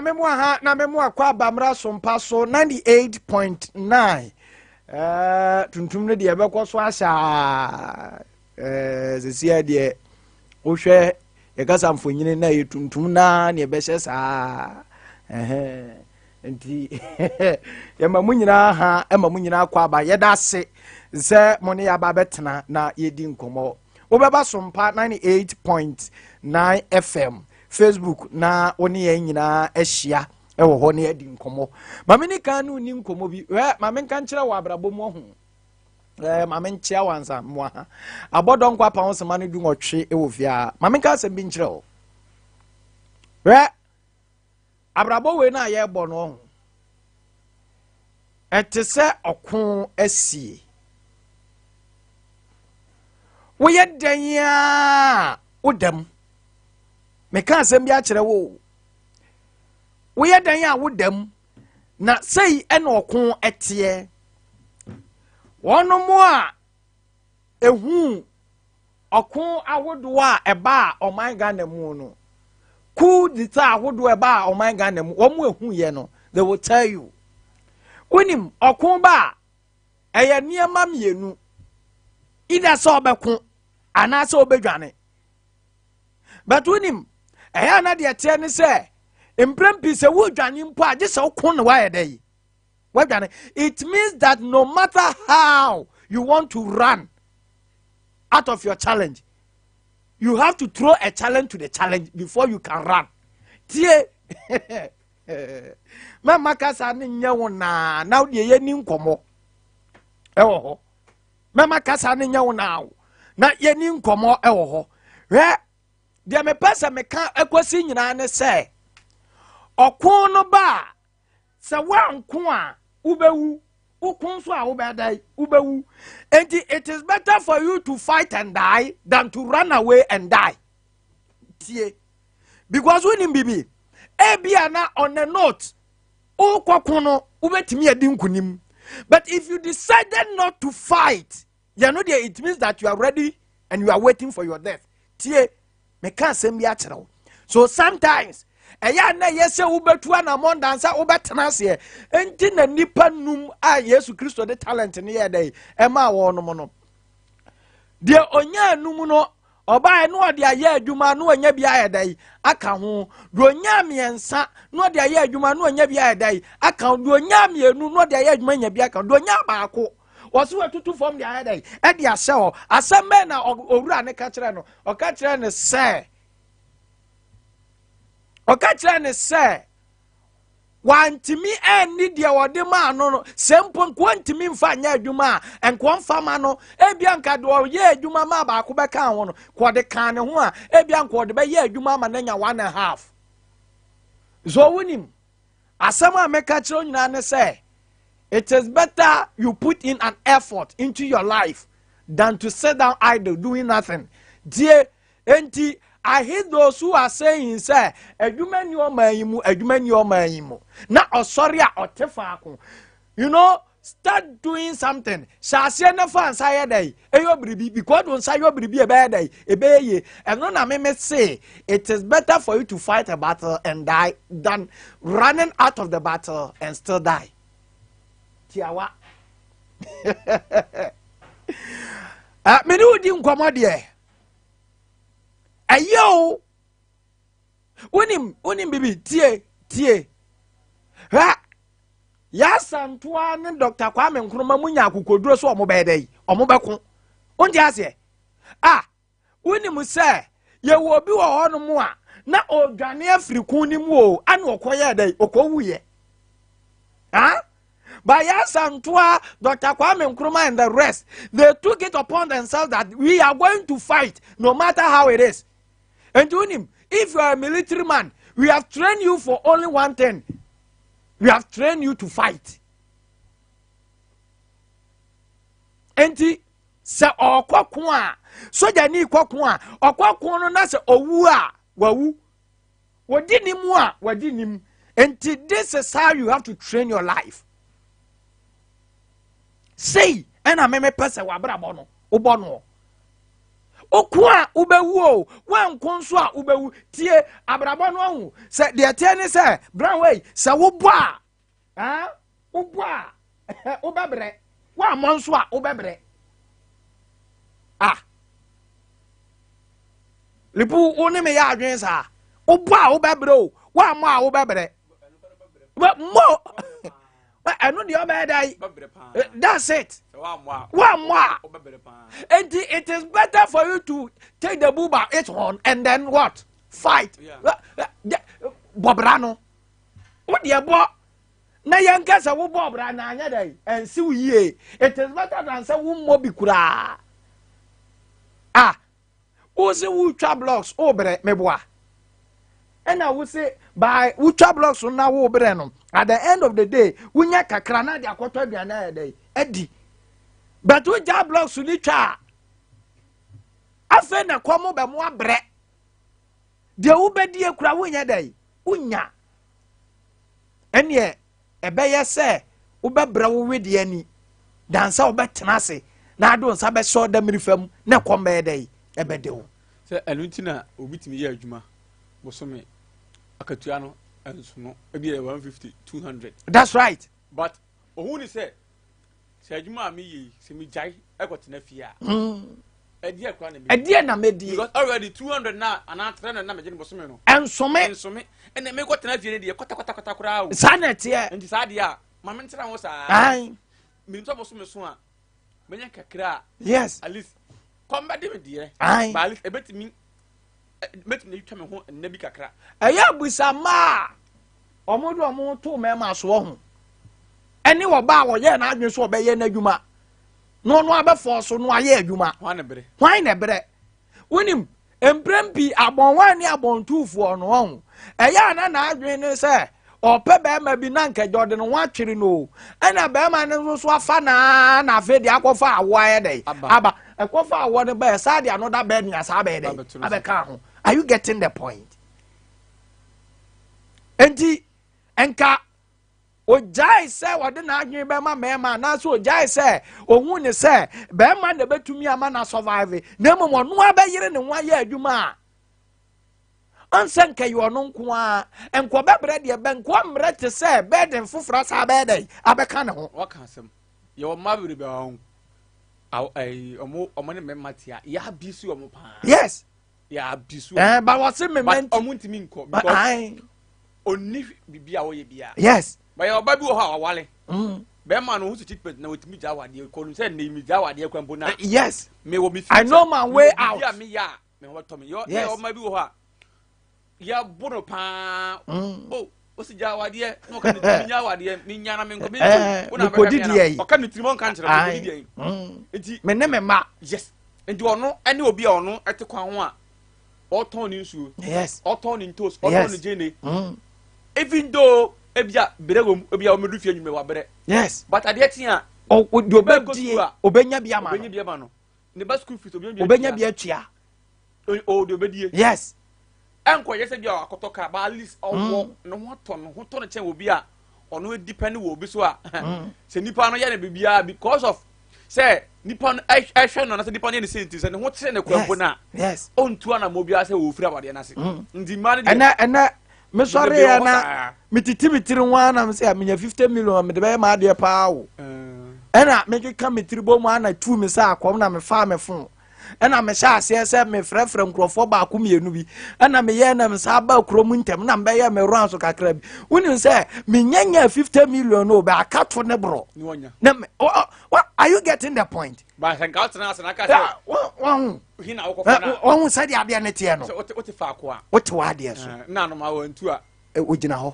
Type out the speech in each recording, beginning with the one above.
Memo aha na memo akɔ abamra sompa so 98.9. Tuntum no deɛ ɛbɛkɔ so ahyɛ a sesia deɛ wohwɛ yɛkasa mfonyini na ɛyɛ tuntum naa ne ɛbɛhyɛ saa. Nti yɛma mo nyinaa ha, ɛma mo nyinaa kɔ aba. Yɛda ase sɛ mo ne yɛaba bɛtena na yɛdi nkɔmmɔ. Wobɛba Sompa 98.9 FM Facebook na wo ne yɛn nyinaa ahyia ɛwɔ hɔ ne yɛdi nkɔmmɔ. Maame ne kan no ni nkɔmmɔ bi ɛ maame nka nkyerɛ wɔ abrabɔ mu ɔho ɛ maame nkyea wansa mmoa ha abɔdɔ nkɔ apa ho sema no 18 ɛwɔ fie a. Maame nka asɛm bi nkyerɛ wo. Hwɛ, abrabɔ wei no a yɛrebɔ no ɔho ɛte sɛ ɔko asie. Woyɛ dɛn a wodam? Meka asɛm bi akyerɛ wo. Woyɛ dɛn a wodam? Na sei ɛna ɔko ɛteɛ. Wɔnom a ehu ɔko ahodoɔ a ɛba a ɔman Ghana mu no, coup d'etat ahodoɔ ɛba a ɔman Ghana mu, wɔn ehu yɛ no, they will tell you. Wonim ɔko ba a, ɛyɛ nneɛma mmienu: either sɛ ɔbɛko anaasɛ ɔbɛdwane. But wonim ɛyɛ ana deɛ teɛ ne sɛ mprɛn pii sɛ wodwane mpo a, gye sɛ woko ne woayɛ dɛ yi wadwane. It means that no matter how you want to run out of your challenge, you have to throw a challenge to the challenge before you can run. Tie, mɛma kasa ne nyɛ wo naa na deɛ yɛni nkɔmmɔ ɛwɔ hɔ. Mɛma kasa ne nyɛ wo naa na yɛni nkɔmmɔ ɛwɔ hɔ. Hwɛ, deɛ mepɛ sɛ meka ɛkɔsi nyinaa ne sɛ ɔko no ba a, sɛ woanko a wobɛwu, woko nso a wobɛda wobɛwu. Enti it is better for you to fight and die than to run away and die. Tie, because wonim bibi ebia na on a note wokɔko no wobɛtumi adi nkonim, but if you decided not to fight yɛno deɛ, it means that you are ready and you are waiting for your death. Tie, meka asɛm bi akyerɛ wo. So sometimes ɛyɛ a na ɛyɛ sɛ wobɛtu anammɔ dansa wobɛtena aseɛ. Enti na nipa num a Yesu Kristo de talent no yɛ dɛ ɛmaa wɔn no deɛ, onyaa num no ɔbaa na ɔde ayɛ adwuma na ɔnya bi ayɛ dɛ aka ho. Deɛ onyaa mmiɛnsa na ɔde ayɛ adwuma na ɔnya bi ayɛ dɛ aka ho. Deɛ onyaa mmienu na ɔde ayɛ adwuma nya bi aka ho. Deɛ onyaa baako, wɔso watutu fam de ayɛ dɛ ɛde ahyɛ hɔ. Asɛm bɛɛ na owura ne ka kyerɛ no? Ɔka kyerɛ ne sɛ wantumi anni deɛ wɔde maa no. Sɛ mpo nkoa ntumi mfa nyɛ adwuma a, nkoa mfa ma no. Ebia nka deɛ ɔyɛ adwuma ma baako bɛka ho no, kɔ ɔde kaa ne ho a, ebia nka ɔde bɛyɛ adwuma ama n'anya one and a half. So wonim asɛm a meka kyerɛ nyinaa ne sɛ it is better you put in an effort into your life than to sit down idle doing nothing. Die enti I hate those who are saying sɛ adwuma ni ɔman yi mu, adwuma ni ɔman yi mu, na ɔsɔre a ɔte faako. Start doing something. Hyɛ aseɛ ne fa nsa yɛ dɛ ɛyɛ biribi, because wo nsa yɛ biribi ɛbɛyɛ dɛ ɛbɛyɛ yie. Ɛno na meme say it is better for you to fight a battle and die than running out of the battle and still die. Tiawa, mene wo di nkɔmmɔ deɛ ɛyɛ o. Wonim bibi. Tie, tie, hwɛ, Yasantoa ne Dr Kwame Nkrumah mu nya akokoduro so ɔmo bɛyɛ dɛ yi ɔmo bɛko. Wonte aseɛ a, wonim sɛ yɛwɔ obi wɔ hɔnom a na ɔdwane afiri kun ne mu o, ana ɔkɔyɛ dɛ ɔkɔwuyɛ. Ah, but Yasantoa, Dr. Kwame Nkrumah and the rest, they took it upon themselves that we are going to fight no matter how it is. And to him, if you are a military man, we have trained you for only one thing. We have trained you to fight. Enti, sɛ ɔkɔ ko a, sogyani kɔ ko a, ɔkɔ ko no na sɛ owu a, wawu. Wɔdi ne mu a, wɔdi ne mu. Enti, this is how you have to train your life. Sei ɛna meme pɛ sɛ wabrabɔ no wobɔ no. Woko a wobɛwu o, woanko nso a wobɛwu. Tie abrabɔ no ahu sɛ deɛ teɛ ne sɛ brown wei sɛ wobɔ a ah, wobɔ a wobɛbrɛ, woammɔ nso a wobɛbrɛ. Ah, lipu wo ne me yɛ adwene saa. Wobɔ a wobɛbrɛ o, woammɔ a wobɛbrɛ. Mmɔ ɛno deɛ ɔbɛyɛ da yi, that's it. Woammɔ a, enti it is better for you to take the bull by its horn and then what, fight. Bɔbra no wo deɛ bɔ na yɛn kɛ sɛ wobɔ ɔbra na anyɛ dɛ ɛnsi wo yie. It is better than sɛ wommɔ bi koraa. Ah, wose wotwa blocks, wobrɛ meboa, ɛna wose by wotwa blocks na wobrɛ no, at the end of the day wonya kakra na de akɔtɔ aduane ayɛ dɛ adi. But wogya blocks ni twa a, afei na kɔm bɛ mo abrɛ deɛ wobɛdie kora wonyɛ dɛ wonya. Ɛneɛ ɛbɛyɛ sɛ wobɛbrɛ wo wedeɛ ani dansa wobɛtena ase na ade wo nsa bɛhyɛ ɔda mmiri fam na ɛkɔm bɛyɛ dɛ ɛbɛde wo. Sɛ ɛno nti na obi tumi yɛ adwuma bosome akatua no nsono, ebi yɛ 150, 200. That's right. But ohun ni sɛ adwuma a meyɛ yi, sɛ megyae ɛkɔtena fie a, ɛdeɛ kora na ɛdeɛ na mɛdie? Because already 200 na anaa 300 na megye no bosome no ɛnsome. Nsome. Ɛnna mekɔtena fie no deɛ, kɔtakɔtakɔta koraa o. Saa na ɛteɛ. Nti saa deɛ a, ma mentena ho saa. Menim sɛ bosome so a menya kakra a, at least kɔm bɛde me deɛ, but at least ɛbɛtumi mɛtumi atwa me ho nna bi kakra. Ɛyɛ abusa mmaa a wɔn de wɔn to mmarima soɔ ho ɛne ɔbaa a wɔyɛ n'adwene so ɔbɛyɛ n'adwuma na ɔno abɛfɔ so no ayɛ adwuma. Hwan na berɛ? Hwan na berɛ? Wonim mprɛn pii abɔnwan ne abɔntuufoɔ no ɔho ɛyɛ a na n'adwene ne sɛ ɔpɛ bɛrima bi na nkɛgye ɔde ne ho atwere no o, ɛna bɛrima no nso so afa naa na afei deɛ akɔfa awoɔ ayɛ dɛ aba ɛkɔfa awoɔ no bɛyɛ saa deɛ ano da bɛɛ nea saa bɛyɛ dɛ abɛka ho. Are you getting the point? Nti nka ogyae sɛ ɔde n'adwene bɛma mmarima anaasɛ ogyae sɛ ohun ne sɛ bɛrima na ebetumi ama na survive, na mmom ɔno abɛyere ne ho ayɛ adwuma a ɔnsɛ nka yɛ ɔno nko ara nkɔ bɛbrɛ deɛ bɛnkoa mmerɛ te sɛ bɛɛden foforɔ asa abɛyɛ dɛ abɛka ne ho. Waka asɛm. Yɛwɔ mmaa bebree a wɔn ɔmo ɔmo ne mmarima te a yɛabi si wɔn paa. Yɛabi si wɔn. Ba wɔse mmɛmɛ nti. But ɔmo ntumi nkɔ because onni bibi a wɔyɛ bia. But yɛ ɔba bi wɔ hɔ a wawale. Bɛrima no ho si treatment na otumi gya awadeɛ kɔ no sɛ ne mi gya awadeɛ kwan mpo na. Yes. Me wɔ mi future. I know my way out. Bibi a mi yɛ a me ho tɔ me. Yɛ ɔma bi wɔ hɔ a yɛabo no paa. O osi gya awadeɛ na ɔka ne tirim nya awadeɛ mi nya na mi nkɔ mi nkɔ. Mekɔdi deɛ yi. Ɔka ne tirim ɔnka nkyerɛ mi kɔdi deɛ yi. Nti me ne me ma. Yes. Nti ɔno ɛne obi a ɔno ɛte kwan ho a ɔtɔn ne nsuo. Ɔtɔn ne ntos, ɔtɔn ne gyeene. Even though ebi a brɛ wɔ mu, ebi a wɔn du fie enyimɛ wa brɛ. But adeɛ kye a, Ɔ deɛ ɔbɛdie ɔbɛnya bi ama no. Ɔbɛnya bi ama no. Ne ba school fees ɔbɛnya bi atua. Ɔbɛnya bi atua. O deɛ ɔbɛdie. Ɛnkɔ yɛ sɛ bi a akɔtɔ kaa, but at least ɔwɔ ne ho atɔ ne ho tɔ ne kyɛn obi a ɔno depend wɔ obi so a sɛ nipa no yɛ ne biribiara because of sɛ nipa no ɛhwɛ no anasɛ nipa no yɛ ne sɛ nti sɛ ne ho kyerɛ ne kwan mpo na ɔntu anamɔ biara sɛ wɔfiri awadeɛ no ase. Nti mmaa no deɛ ɛnɛ ɛnɛ mesɔre yɛ na metiti me tiri ho anam sɛ menya 50 million mede bɛyɛ m'adeɛ paa o. Ɛna mekeka me tiri bɔ mu ana tu me sɛ akɔm na mefaa me fon ɛna mehyɛ aseɛ sɛ mefrɛfrɛ nkurɔfoɔ baako mmienu bi ɛna meyɛ na nsa aba kurom ntɛm na mbɛyɛ me round so kakra bi. Wonim sɛ menyanya 50 million no bɛ aka to ne borɔ na me. Are you getting the point? Wɔn sɛdeɛ adeɛ ne teɛ no, wote w'adeɛ so ogyina hɔ.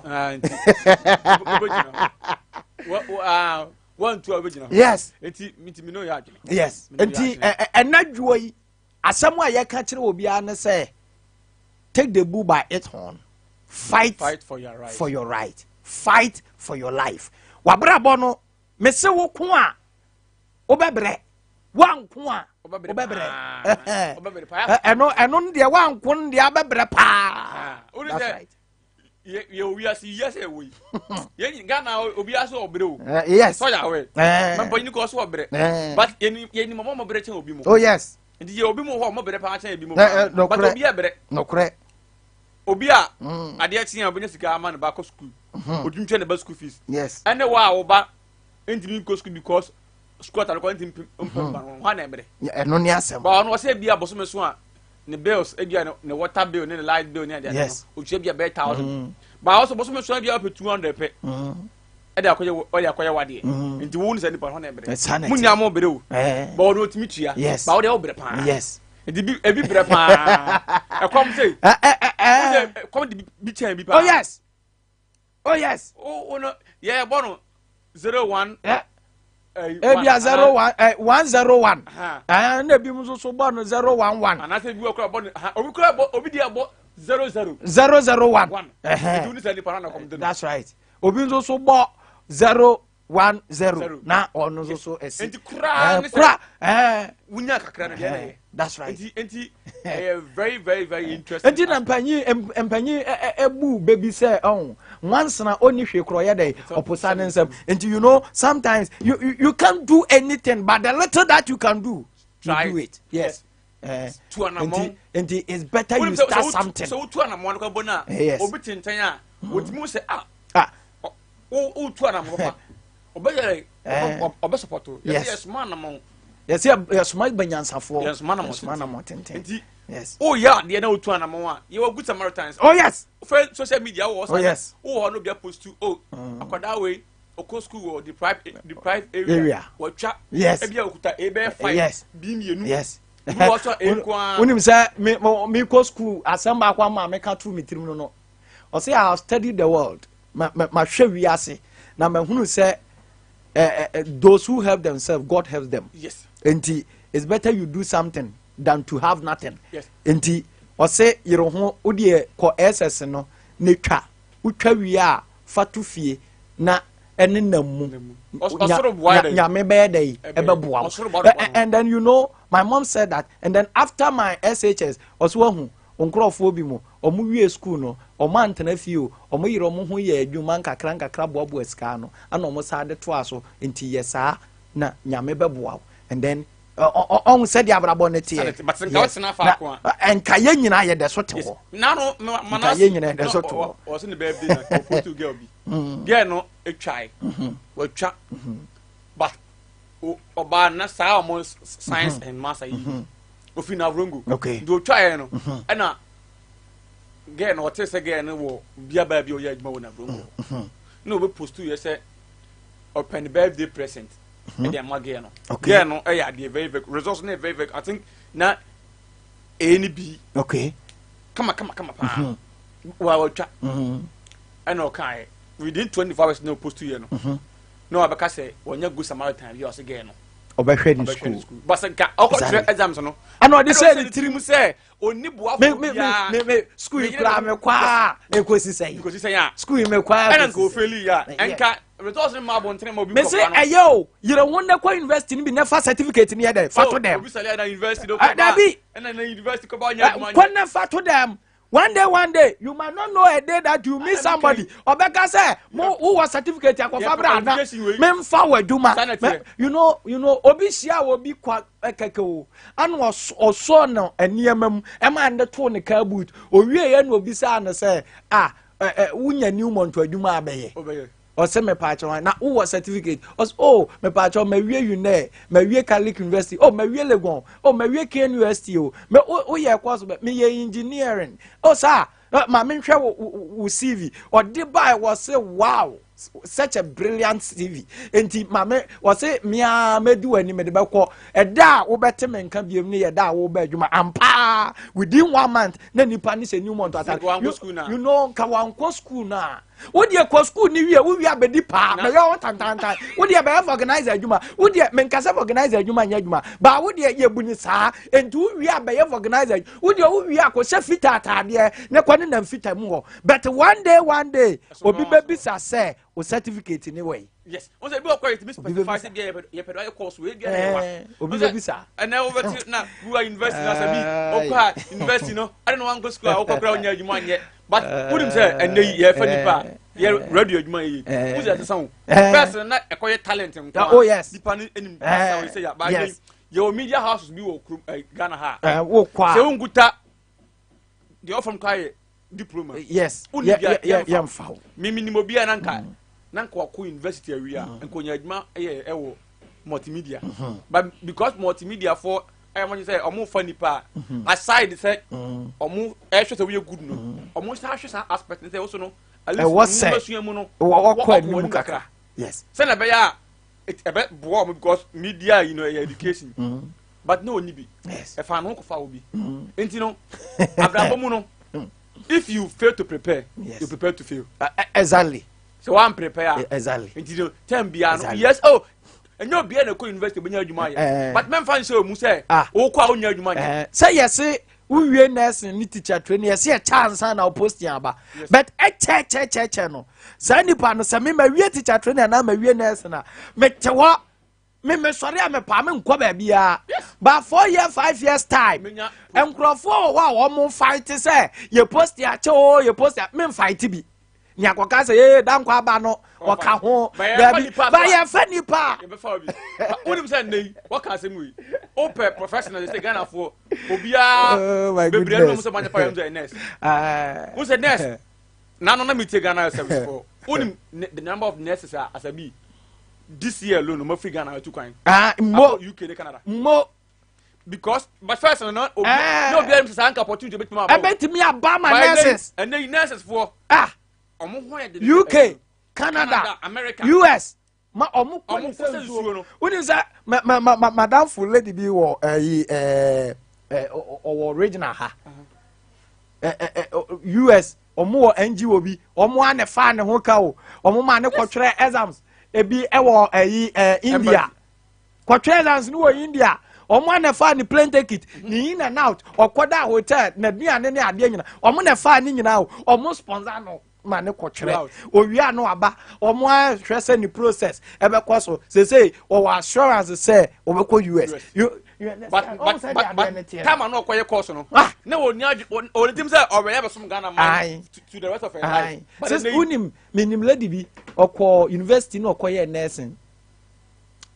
Yes, nti ɛna dwoɔ yi asɛm a yɛka kyerɛ obiara ne sɛ take the bull by its horn, fight, fight for your right, for your right, fight for your life. Wabrabɔ no mese wo ko a wobɛbrɛ, wanko a wobɛbrɛ. Ɛno ɛno no deɛ wanko no deɛ abɛbrɛ paa. That's right. Yɛ owiase wiase ɛwɔ yi yɛn Ghana obiara so ɔbrɛ o. Yes. Sɔya awɛ mɛ mpanyin kɔ so ɔbrɛ, but yɛn yɛn ni mɔmɔ brɛ kyɛn obi mu. Oh yes. Nti yɛ obi mu hɔ ɔmo brɛ paa kyɛn ebi mu paa, but obi ɛbrɛ. Nokorɛ. Obi a adeɛ kye a obɛnya sika ama ne ba kɔ sukuu, otumi twɛ ne ba school fees. Ɛne wo a wo ba ntumi nkɔ sukuu because sukuu atare kɔ ntumi mpɛ ba no hɔ na ɛbrɛ. Ɛno ne asɛm. Ba ɔno ɔsɛ ebi abosome so a ne bills ebi a ne water bill ne ne light bill ne adeɛ no otua bi a bɛyɛ 1,000. Ba ɔsɛ bosome so ebi a ɔpɛ 200 pɛ. Ɛde akɔyɛ ɔde akɔyɛ wadeɛ. Nti wo ne sɛ nipa hɔ na ɛbrɛ. Mo nyinaa mo brɛ o. Ba ɔno otumi tua. Ba ɔde ɔbrɛ paa. Nti bi ebi brɛ paa. Ɛkɔm sɛ. Ɛkɔm de bi kyɛn bi paa. Oh yes. Oh yes. O no yɛ bɔ no 01. Ebi a 01 101. Ɛɛ na ebi nso so bɔ no 011. Anaasɛ ebi wɔ kura bɔ no obi kura bɔ obi di abɔ 00. 001. Nti wuni sɛ nipa na kɔm de no. That's right. Obi nso so bɔ 010 na ɔno nso so ɛsi. Nti kura ne sɛ wunya kakra no deɛ na yɛ. That's right. Nti ɛyɛ very very very interesting. Nti na mpanyin ɛbu bebi sɛ ɔn nwansena ɔni hwee korɔ yɛ dɛ ɔposa ne nsam. Nti you know sometimes you can't do anything, but the little that you can do, you do it. Yes. Tu anamɔn. Nti it's better you start something. Sɛ wotu anamɔn no kɔ bɔ na obi tenten a wotumi sɛ ah wotu anamɔn papa ɔbɛyɛ ɔbɛ support o. Yɛsɛ yɛsoma anamɔn. Yɛsɛ yɛsoma banyansafoɔ. Yɛsoma anamɔn tenten. Nti woyɛ adeɛ na wotu anamɔn a yɛwɔ good Samaritans. Oh yes. Fɛ social media wɔ hɔ. Oh yes. Wowɔ hɔ no bi apost o akwadaa wei okɔ school wɔ deprived area. Wɔtwa. Yes. Ebi a okuta A bɛyɛ 5. Yes. B mmienu. Yes. Wonim sɛ mekɔ school asɛm baako ama meka to me tirim no ɔsɛ I have studied the world, mahwɛ wiase na mahunu sɛ those who help themselves, God helps them. Yes. Nti it's better you do something than to have nothing. Yes. Nti ɔsɛ yere ho wodeɛ kɔ SS no ne twa wotwa wie a fa to fie na ɛne nam mu nyame bɛyɛ dɛ ɛbɛboa wo. And then you know my mom said that, and then after my SHS ɔso wahu nkurɔfoɔ bi mu ɔmo wie school no ɔmo antena fie o, ɔmo yere ɔmo ho yɛ adwuma nkakra nkakra boaboa sika no ana ɔmo saa de toa so. Nti yɛ saa na nyame bɛboa wo. And then ɔhu sɛdeɛ abrabɔ no teɛ nka yɛ nyinaa yɛ dɛ so te hɔ. Nka yɛ nyinaa yɛ dɛ so te hɔ. Ɔsɛ ne birthday na ɔpost girl bi, girl no atwae watwa, but ɔbaa na saa ɔmo science and maths ayi ofi Navrongo. Nti otwaeɛ no ɛna girl no ɔte sɛ girl no wɔ bia baa bi a ɔyɛ adwuma wɔ Navrongo na obi post yɛ sɛ ɔpɛ ne birthday present ɛde ama girl no. Girl no ɛyɛ adeɛ very very results no yɛ very very, I think na A ne B. Kama kama kama paa wa watwa ɛna ɔkaeɛ within 24 hours na ɔpost yɛ no na wabɛka sɛ wɔnyɛ good Samaritan bi a ɔsɛ girl no ɔbɛhwɛ ne school. But nka ɔkɔtwerɛ exams no ɛna ɔde sɛ ne tirim sɛ ɔni boafo me biara. Me school yi koraa me kɔ a ekosi sɛn? Ekosi sɛn a school yi me kɔ a ɛna nka ɔfail yi a ɛnka results no ma abɔntene ma obi me se ɛyɛ o yere ho ne kɔ university no bi ne fa certificate ni yɛ dɛ fa to dɛm. Obi sɛlɛ na university no kɔba. Dabi. Ɛna na university kɔba ɔnyɛ adwuma. Kɔ ne fa to dɛm. One day, one day, you might not know a day that you meet somebody ɔbɛka sɛ mo wowɔ certificate akɔfa bra ana memfa wɔ adwuma. You know obi hyia wɔ obi kwa kɛkɛ o ana ɔsɔ no nneɛma mu ɛma ne to ne car boot owie yɛ na obi saa no sɛ ah wonya Newmont adwuma abɛyɛ. Ɔsɛ mepaakyɛw na wowɔ certificate? Ɔsɛ oh mepaakyɛw mawie UNE, mawie Catholic University, oh mawie Legon, oh mawie KNUST o me woyɛ course bɛ meyɛ engineering. Oh saa ma menhwɛ wo CV. Ɔde baa wɔ sɛ wow, such a brilliant CV. Nti maame wɔsɛ mmea mɛdi w'anim de bɛkɔ ɛda a wobɛte me nka biem ne yɛ da a wobɛ adwuma ampaa within one month na nipa ne sɛ Newmont atare. You know nka wankɔ school na wodeɛ kɔ school ni wie wowie abɛdi paa bɛyɛ wo tantantan wodeɛ bɛyɛ organizer adwuma wodeɛ menkasɛ organizer adwuma nyɛ adwuma baa wodeɛ yɛbu ne saa. Enti wowie abɛyɛ organizer wodeɛ wowie akɔhyɛ fita ataadeɛ ne kɔ ne nam fita mu hɔ, but one day, one day obi bɛbisa sɛ o certificate ni wɔ yi. Yes, wọn sɛ ebi wɔ kɔ yɛ tumi specify sɛ bi yɛ pɛ do ayɛ course wei bi ayɛ wa. Obi bɛbisa. Ɛnɛ wobɛte na wura university na sɛ bi okɔ a university no ɛde na wankɔ school a wokɔ kora wonya adwuma anyɛ, but wonim sɛ ɛnɛ yi yɛfɛ nipa a yɛ radio adwuma yɛ yi wo sɛ ɛsesa wo first na ɛkɔyɛ talent nko. Oh yes. Nipa no anim kasa wo sɛ yɛ ba. Yɛwɔ media houses bi wɔ kurom Ghana ha. Wokɔ a sɛ wonkuta deɛ ɔfam kɔ ayɛ diploma. Wonni bi a, yɛmfa. Yɛmfa wo. Mimi nim obi a na nka wakɔ university awie a, nka onya adwuma yɛ ɛwɔ multimedia, but because multimedia fo ɛyɛ mo sɛ ɔmo fa nipa a, aside sɛ ɔmo ɛhwɛ sɛ woyɛ good no, ɔmo san ahwɛ saa aspect ne sɛ woso no at least Ɛwɔ sɛ nwoma mu no wɔkɔ wɔkɔ anim anim kakra. Kakra. Sɛnɛ ɛbɛyɛ a ɛbɛ boa ɔmo, because media ɛyɛ education, but ne oni bi ɛfa no kɔfa obi. Nti no abrabɔ mu no, if you fail to prepare, you prepare to fail. Sɛ wan prepare a, nti no term bia no, yes, oh, ɛnyɛ obiara na ɛkɔ university obɛnya adwuma ayɛ, but mɛmfa nhyɛ omu sɛ wokɔ a wonya adwuma nyɛ. Sɛ yɛse wowie nursing ne teacher training, yɛse yɛkyɛ ansa na wo posting aba, but ɛkyɛkyɛkyɛkyɛ no, saa nipa no sɛ mema wie teacher training anaa ma wie nursing a, mete hɔ, me mesɔre a mepaa me nkɔ baabiara, but 4 year, 5 years time, Menya nkurɔfoɔ wɔ hɔ a wɔn fight sɛ yɛ post akyɛ o, yɛ post a, me fight bi nea kɔka sɛ yee dankɔ aba no ɔka ho. Ba yɛfa Dabi nipa ba so a- yɛfɛ nipa a yɛbɛfa obi. Wonim sɛ nnɛ yi wɔka asɛm wei, wopɛ professional sɛ Ghanafoɔ obiara Oh my bebree no mu goodness. sɛ manyɛ pa yɛm sɛ nurse. Ah. Wo sɛ nurse nano na metie Ghana Service for, wonim the number of nurses a asabi this year alone ɔmafiri Ghana atu kwan Ah, mo akɔ UK ne Canada? Mo. Because but first no, na obi na obiara nim sɛ saa nka opportunity obɛtumi aba o. Ɛbɛtumi aba ma But ɛnɛ yi- nurses. Ɛnɛ yi nurses foɔ ɔmo ho yɛ de UK, Canada, Canada, America, US ma ɔmo kɔ ɔmo ne kɔ sɛ sɛ nsuo nsuo no. Woni sɛ ma ma ma ma madamfo lady bi wɔ ɛyi ɛɛ ɛ ɔwɔ regional ha, ɛ ɛ ɛ US, ɔmo wɔ NGO bi, ɔmo a ne fa ne ho ka o, ɔmo ma ne kɔtwerɛ exams ebi ɛwɔ ɛyi India, kɔtwerɛ exams no wɔ India. Ɔmo a ne fa ne plane ticket ne in and out, ɔkɔda hotel na aduane ne adeɛ nyina, ɔmo ne fa ne nyinaa o, ɔmo sponsor no ma ne kɔtwerɛ. Owia no aba, ɔmo ahwɛ sɛ ne process ɛbɛkɔ so. Sese ɔwɔ assurance sɛ ɔbɛkɔ US. US. You understand? But Ɔmo but sɛ but deɛ adeɛ but ne teɛ. time a na ɔkɔyɛ course no, na wɔni adwe ɔni tim sɛ ɔbɛyɛ bɛsom Ghana man to the rest of her life. But Sis ɛnɛ yi- wonim, menim lady bi, ɔkɔ university na ɔkɔyɛ nursing,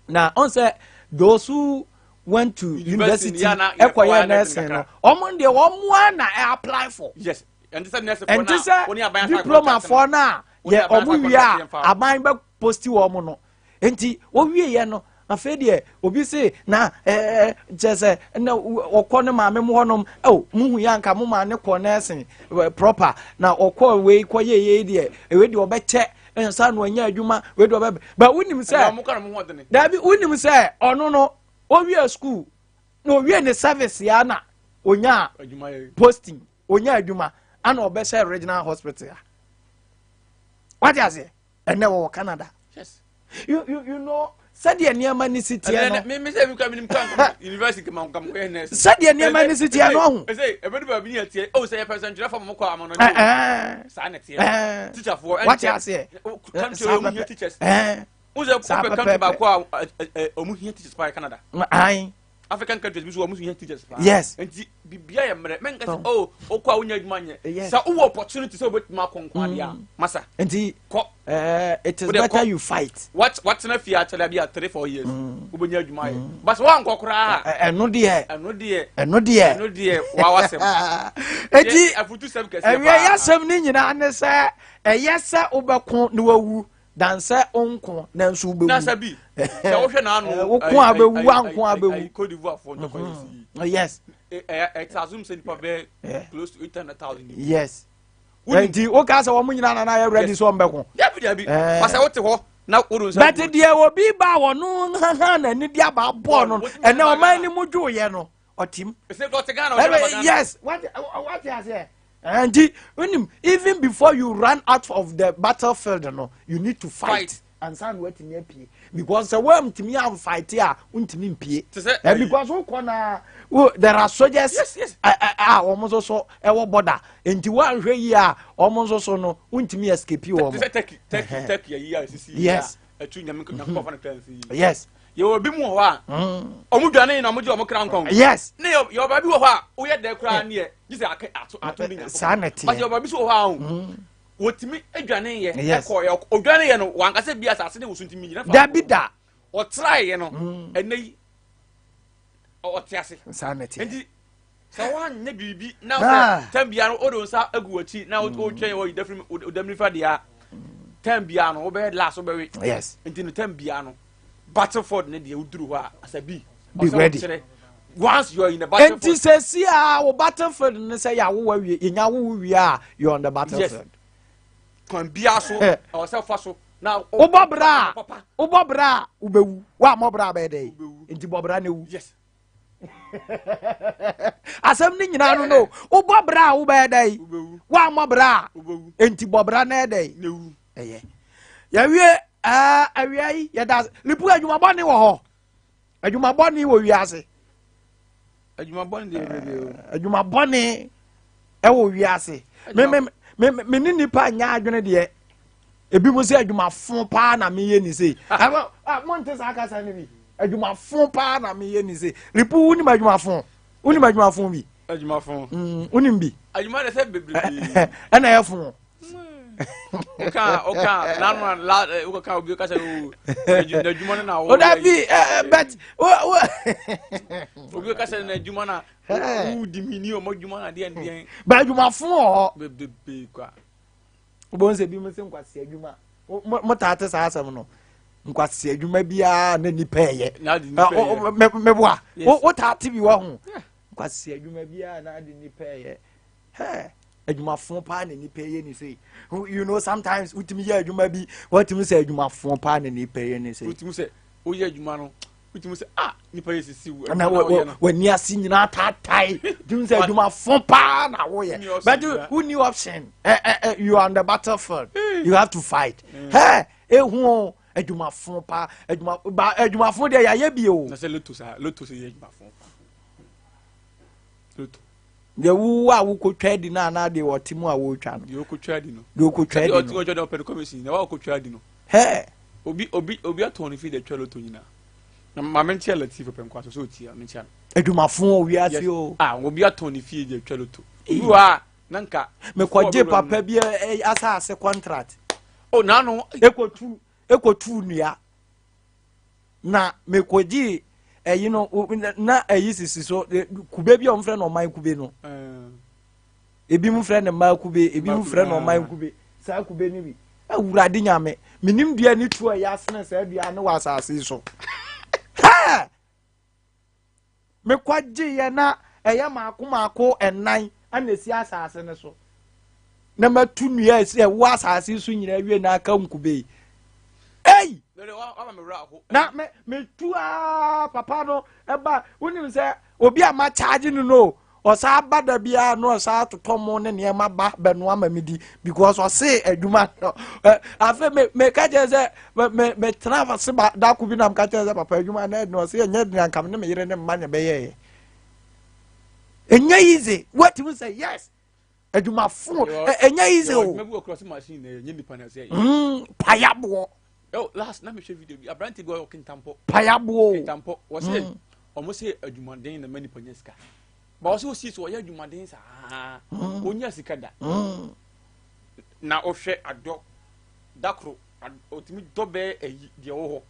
na ɔn sɛ those who went to University, university yeah, na- ɛkɔyɛ yɛ nursing nursing no, ɔmo deɛ wɔn a na ɛ apply for. Yes, ɛnti sɛ nurse foɔ ɛnti na sɛ wɔne aban asa diploma contract no. foɔ no a Wɔne yɛ aban asa ɔmo wie contract a yɛmfa wo. Aban bɛ post wɔn no, nti wɔwie yɛ no, afei deɛ obi se na kyerɛ sɛ ɛna ɔkɔ ne maame mu hɔnom, ɛo muhu yɛ anka mo maame kɔ nursing proper na ɔkɔ wei kɔ yɛ yɛ deɛ, ewei deɛ ɔbɛkyɛ ɛnsa na ɔnyɛ adwuma, wei deɛ ɔbɛ bɛ wonim Ɛnna sɛ ɔmo ka na ɔmo ho ɔdene. Dabi, wonim sɛ ɔno no owie school na owie ne service ya na onya adwuma yɛ posting, onya adwuma ana ɔbɛhyɛ regional hospital a wate aseɛ, ɛnɛ wɔwɔ Canada. You know sɛdeɛ nneɛma ne si teɛ no. Mi sɛ mi kura mi nim kan university kama kama kɔyɛ nurse. Sɛdeɛ nneɛma ne si teɛ no ɔho. Ɛsɛ ɛbɛdu baabi ni ɛteɛ o, sɛ yɛ pɛsɛ ntwerɛ fam kɔ ama no. Saa na ɛteɛ. Teacher foɔ Wate aseɛ. Country Saa ɔmo hia pɛpɛ. teachers. N sɛ Saa wopɛ country pɛpɛɛpɛ. baako a ɔmo hia teachers paa yɛ Canada. African countries bi so ɔmo hia teachers paa. Nti bibia yɛ mmerɛ mɛnka sɛ oh, okɔ a wonya adwuma nyɛ. Sɛ wowɔ opportunity sɛ wobɛtumi akɔ nko adeɛ a, masa Nti kɔ. It is Wode kɔ. better you fight. Watena fie akyɛlɛ bi a 3, 4 years, wobɛnya adwuma ayɛ, but sɛ woankɔ koraa a, Ɛno deɛ ɛno deɛ ɛno deɛ ɛno deɛ wa wasɛm. Eti afutu sɛm kɛseɛ ɛwia paa. yɛasɛm no nyinaa ne sɛ ɛyɛ sɛ wobɛko na wawu dan sɛ wonko nanso Na wobɛwu. sɛ bi sɛ wohwɛ n'ano Wo ko a bɛwu, anko a bɛwu. Cote d'Ivoire foɔ ntɔkwa yɛ si ɛte assume sɛ nipa bɛɛ close to 800,000. Nti woka sɛ wɔn nyinaa nana yɛ ready sɛ ɔmbɛko? Dabi, dabi. Pasɛ wote hɔ na wode nsa But deɛ obi ba wɔno haha n'ani de aba bɔɔl no, ɛnɛ ɔman ni mu dwoeɛ no, ɔtim. Ɛsɛ ɔte Ghana, ɔhyɛ Ɛbɛ- baba Ghana. Yes, wate aseɛ. Nti wonim, even before you run out of the battlefield no, you need to fight Fight. ansa na watumi apue, because sɛ woantumi amfight a, wontumi mpue. Te sɛ ayi- Because wokɔ na there are soldiers a wɔn nso so ɛwɔ border, nti woanhwɛ yie a, wɔn nso so no wontumi escape Te wɔn. sɛ Turkey ayi a esisi yi a ɛtu Nyame Nyankopɔn fa no kra nsi yi. Yɛwɔ bi mu wɔ hɔ a ɔmo dwane na ɔmo gye ɔmo kra nkɔn. Ne yɛ ɔbaa bi wɔ hɔ a woyɛ dɛ koraa ne yɛ gye sɛ aka ato ato ne Nyankopɔn. Saa na ɛteɛ. But yɛ ɔbaa bi so wɔ hɔ a o wotumi adwane yɛ ɛkɔ yɛ odwane yɛ no, wankasa bi asase ne wosu ntumi nyina fa. Dabi da. Ɔtrae yɛ no, ɛnɛ yi Ɔte ase. Saa na ɛteɛ. Nti sɛ woanyɛ biribi na sɛ tɛm biara no wode wo nsa agu w'akyi na wotwɛn wɔ dafiri dam nifa deɛ a tɛm biara no wobɛyɛ last wobɛwe. Yes. Nti no tɛm biara no battlefield ne deɛ woduru hɔ a asɛ bi. Be ready. Once you are in the battlefield. Nti sɛ si a wo battlefield ne sɛ yɛawo awie yɛnya wo wie a you are on the battlefield. Yes. Kwan biara so ɛwɔ sɛ fa so na wobɔ bra a wobɔ bra a wobɛwu woammɔ bra a bɛyɛ dɛ nti bɔ bra na wu. Yes. Asɛm no nyinaa no no wobɔ bra a wobɛyɛ dɛ woammɔ bra a nti bɔ bra na ɛdɛ ɛyɛ yɛwie awia yi yɛda lipu adwuma bɔne wɔ hɔ. Adwuma bɔne wɔ wiase. Adwuma bɔne deɛ bebrebe o. Adwuma bɔne ɛwɔ wiase. Me me me me ne nipa nyɛ adwene deɛ. Ebi mo sɛ adwuma fo paa na meyɛ ni sei. Ɛbɛ ah mo nte saa kasa no bi. Adwuma fo paa na meyɛ ni sei. Ripu wonim adwuma fo. Wonim adwuma fo bi. Adwuma fo. Mm, wonim bi. Adwuma de sɛ bebrebe. Ɛna ɛyɛ fo. Oka oka nanu a la eh, oka obi kasa o n'adwuma no na o da bi eh, eh, bet o o obi kasa na adwuma na o di mi ni ɔmo adwuma na deɛ deɛ. Ba adwuma fo wɔ hɔ. Bebrebe kwa. Wobɛhu sɛ bi mo sɛ nkwasi adwuma mo taa te saa asɛm no nkwasi adwuma biara na nipa ɛyɛ meboa wo taa te bi wɔ ho nkwasi adwuma biara na ade nipa ɛyɛ. Hey, adwumafo paa na nipa yɛ ne sei. You know sometimes wotumi yɛ adwuma bi, wotumi sɛ adwumafo paa na nipa yɛ ne sei. Wotumi sɛ woyɛ adwuma no, wotumi sɛ ah nipa yɛ sisi wo. Na w'ani ase nyinaa taatae. Wotumi sɛ adwumafo paa na woyɛ. But wonni option. Eh, eh, eh, you are on the battlefield. You have to fight. Mm. Hey, ehu o adwumafo paa adwuma ba adwumafo deɛ yɛayɛ bi o. Na sɛ loto saa loto sɛ yɛ adwumafo. Loto. Deɛ wo a wokɔtwa adi no anaa deɛ ɔte mu a wɔretwa no. Deɛ ɔkɔtwa adi no. Deɛ ɔkɔtwa adi no. Deɛ ɔtwa ɔpɛ no kɔmisi na wakɔtwa adi no. Hɛ. Obi obi obi atɔn ne fi de twa loto nyinaa. Na maame nkyɛn Latif pɛ nkwa so so otia me nkyɛn. Adwumafo wɔ wiase o. Ah obi atɔn ne fie de twa loto. Obi wɔ a na nka. Mekɔgye papa bi asase contract. Oh nano. Ekotu ekotu nua. Na mekɔgyee ɛyi no na ɛyi sisi so kube bi a wɔfrɛ no ɔman kube no ebi mu frɛ no mmaa kube ebi mu frɛ no ɔman kube saa kube no bi awurade nyame menim dua ne tuo a ɛyɛ asene saa dua ne wɔ asase so hɛɛ Mekɔgyeeɛ na ɛyɛ maako maako ɛnan na ɛsi asase no so. Na matu nnua a ɛsi ɛwɔ asase so nyinaa awie na aka nkube yi. Ei! Na me metu aa papa no ɛba wonim sɛ obi a makyagye no no ɔsaa ba da biara na ɔsaa totɔ mo ne nneɛma ba bɛnoa ma me di because ɔse adwuma no afei me meka kyerɛ sɛ me me metena ase ba dako bi na meka kyerɛ sɛ papa adwuma na ɛdene ɔse ɛnyɛ dene anka me ne me yere ne mma na ɛbɛyɛɛ ɛnyɛ easy watumi sɛ yes adwumafo ɛnyɛ easy o payaboɔ Oh, last na mehwɛ video bi aberante bi ɔyɛ ɔkentampɔ payaboɔ o kentampɔ wɔsɛ ɔmo sɛ adwumaden na ma nipa nya sika ba wɔsɛ osi so ɔyɛ adwumaden saa onya sika da na ɔhwɛ adɔ dakoro ɔtumi dɔ bɛɛ ayi deɛ wɔ hɔ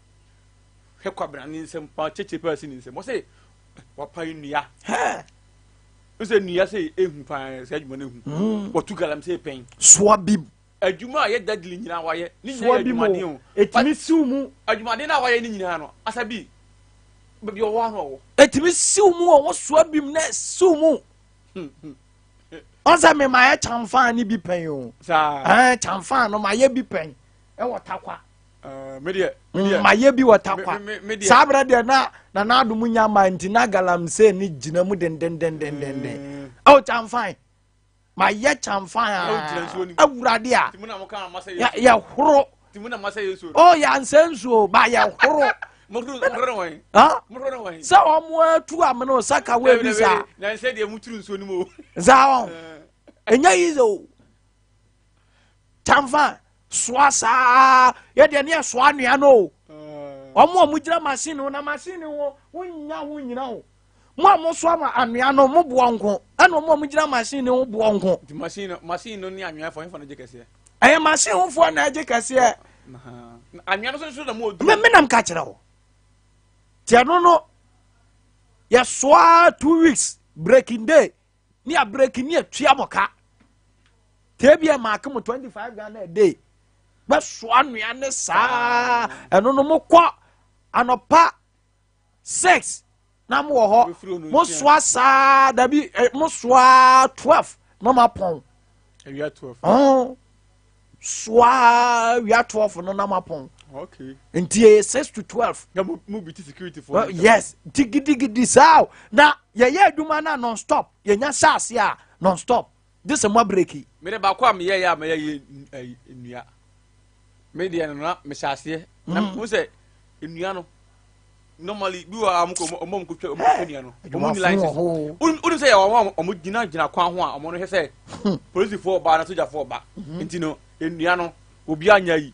hwɛ kwabena ne nsɛm pa kyekye paa si ne nsɛm wɔsɛ wapae nnua sɛ nnua sɛ ehu paa sɛ adwuma no ehu wɔtu galamsey pɛn soa bi Adwuma a ɛyɛ dadili nyinaa wayɛ. Ne nyinaa Soa yɛ bi mu adwumaden o, o. ɛtumi siw mu. Adwumaden no a wayɛ ne nyinaa no, asa bi, baabi ɔwɔ ano ɔwɔ. Ɛtumi siw mu o, wosoa bi mu na ɛsiw mu. Ɔn sɛ me mayɛ kyamfaa ne bi pɛn o. Saa. Ɛn kyamfaa no mayɛ bi pɛn ɛwɔ takwa. Me deɛ, me deɛ. Mayɛ bi wɔ takwa. Me deɛ. Saa berɛ deɛ na Nana Adom nya ma nti na galamsey ne gyina mu dendendendendenden. Ɛwɔ kyamfaa. mayɛ kyamfan a awurade a yɛhoro o yɛansɛ nsuo ba yɛhoro sɛ ɔmo atu amene o saka wo ebi saa saa wɔn ɛnyɛ yi sɛ o kyamfan soa saa yɛdeɛ ne yɛsoa anwea no o ɔmo a ɔmo gyina machine no na machine no wonya ho nyina o Mo a mosoa ma anwea no, mo boɔ nko, ɛna ɔmo a mogyina machine no ho boɔ nko. Nti machine no, machine no ne anwea fo, hefa na gye kɛseɛ? Ɛyɛ machine ho foɔ na ɛgye kɛseɛ. Anwea no nso na mo odu. Me me nam ka kyerɛ wo. Tiɛ no no. Yɛsoa 2 weeks breaking day ne a break ne atua mo ka. Tee bi ɛmaake mo 25 Ghana a day. Bɛsoa nnua ne saa ɛno no mokɔ anɔpa 6 na mowɔ hɔ. Mobɛfiri hɔ no mo nsia. Soa saa dabi mo soa 12 na mo apɔn. Awia 12. Ɔn soa wia 12 no na mo apɔn. Nti ɛyɛ 6 to 12. Na mo bi ti security for. Yes, nti gidigidi saa o. Na yɛyɛ adwuma no a non stop, yɛnya hyɛ ase a non stop de sɛ mo abreak. Mede baako a meyɛ yɛ a meyɛ yɛ nnua. Me deɛ no na mehyɛ aseɛ. Na mo sɛ nnua no normally bi wɔ a ɔmo kɔ ɔmo ɔmo kɔ twa ɔmo kɔ nnua no. Ɔmo ni Adwumafo wɔ license. hɔ. Wonim sɛ yɛ wɔn a ɔmo gyina gyina kwan ho a ɔmo no hwɛ sɛ polisifoɔ ɔba na sogyafoɔ ɔba. Nti no nnua no obi anya yi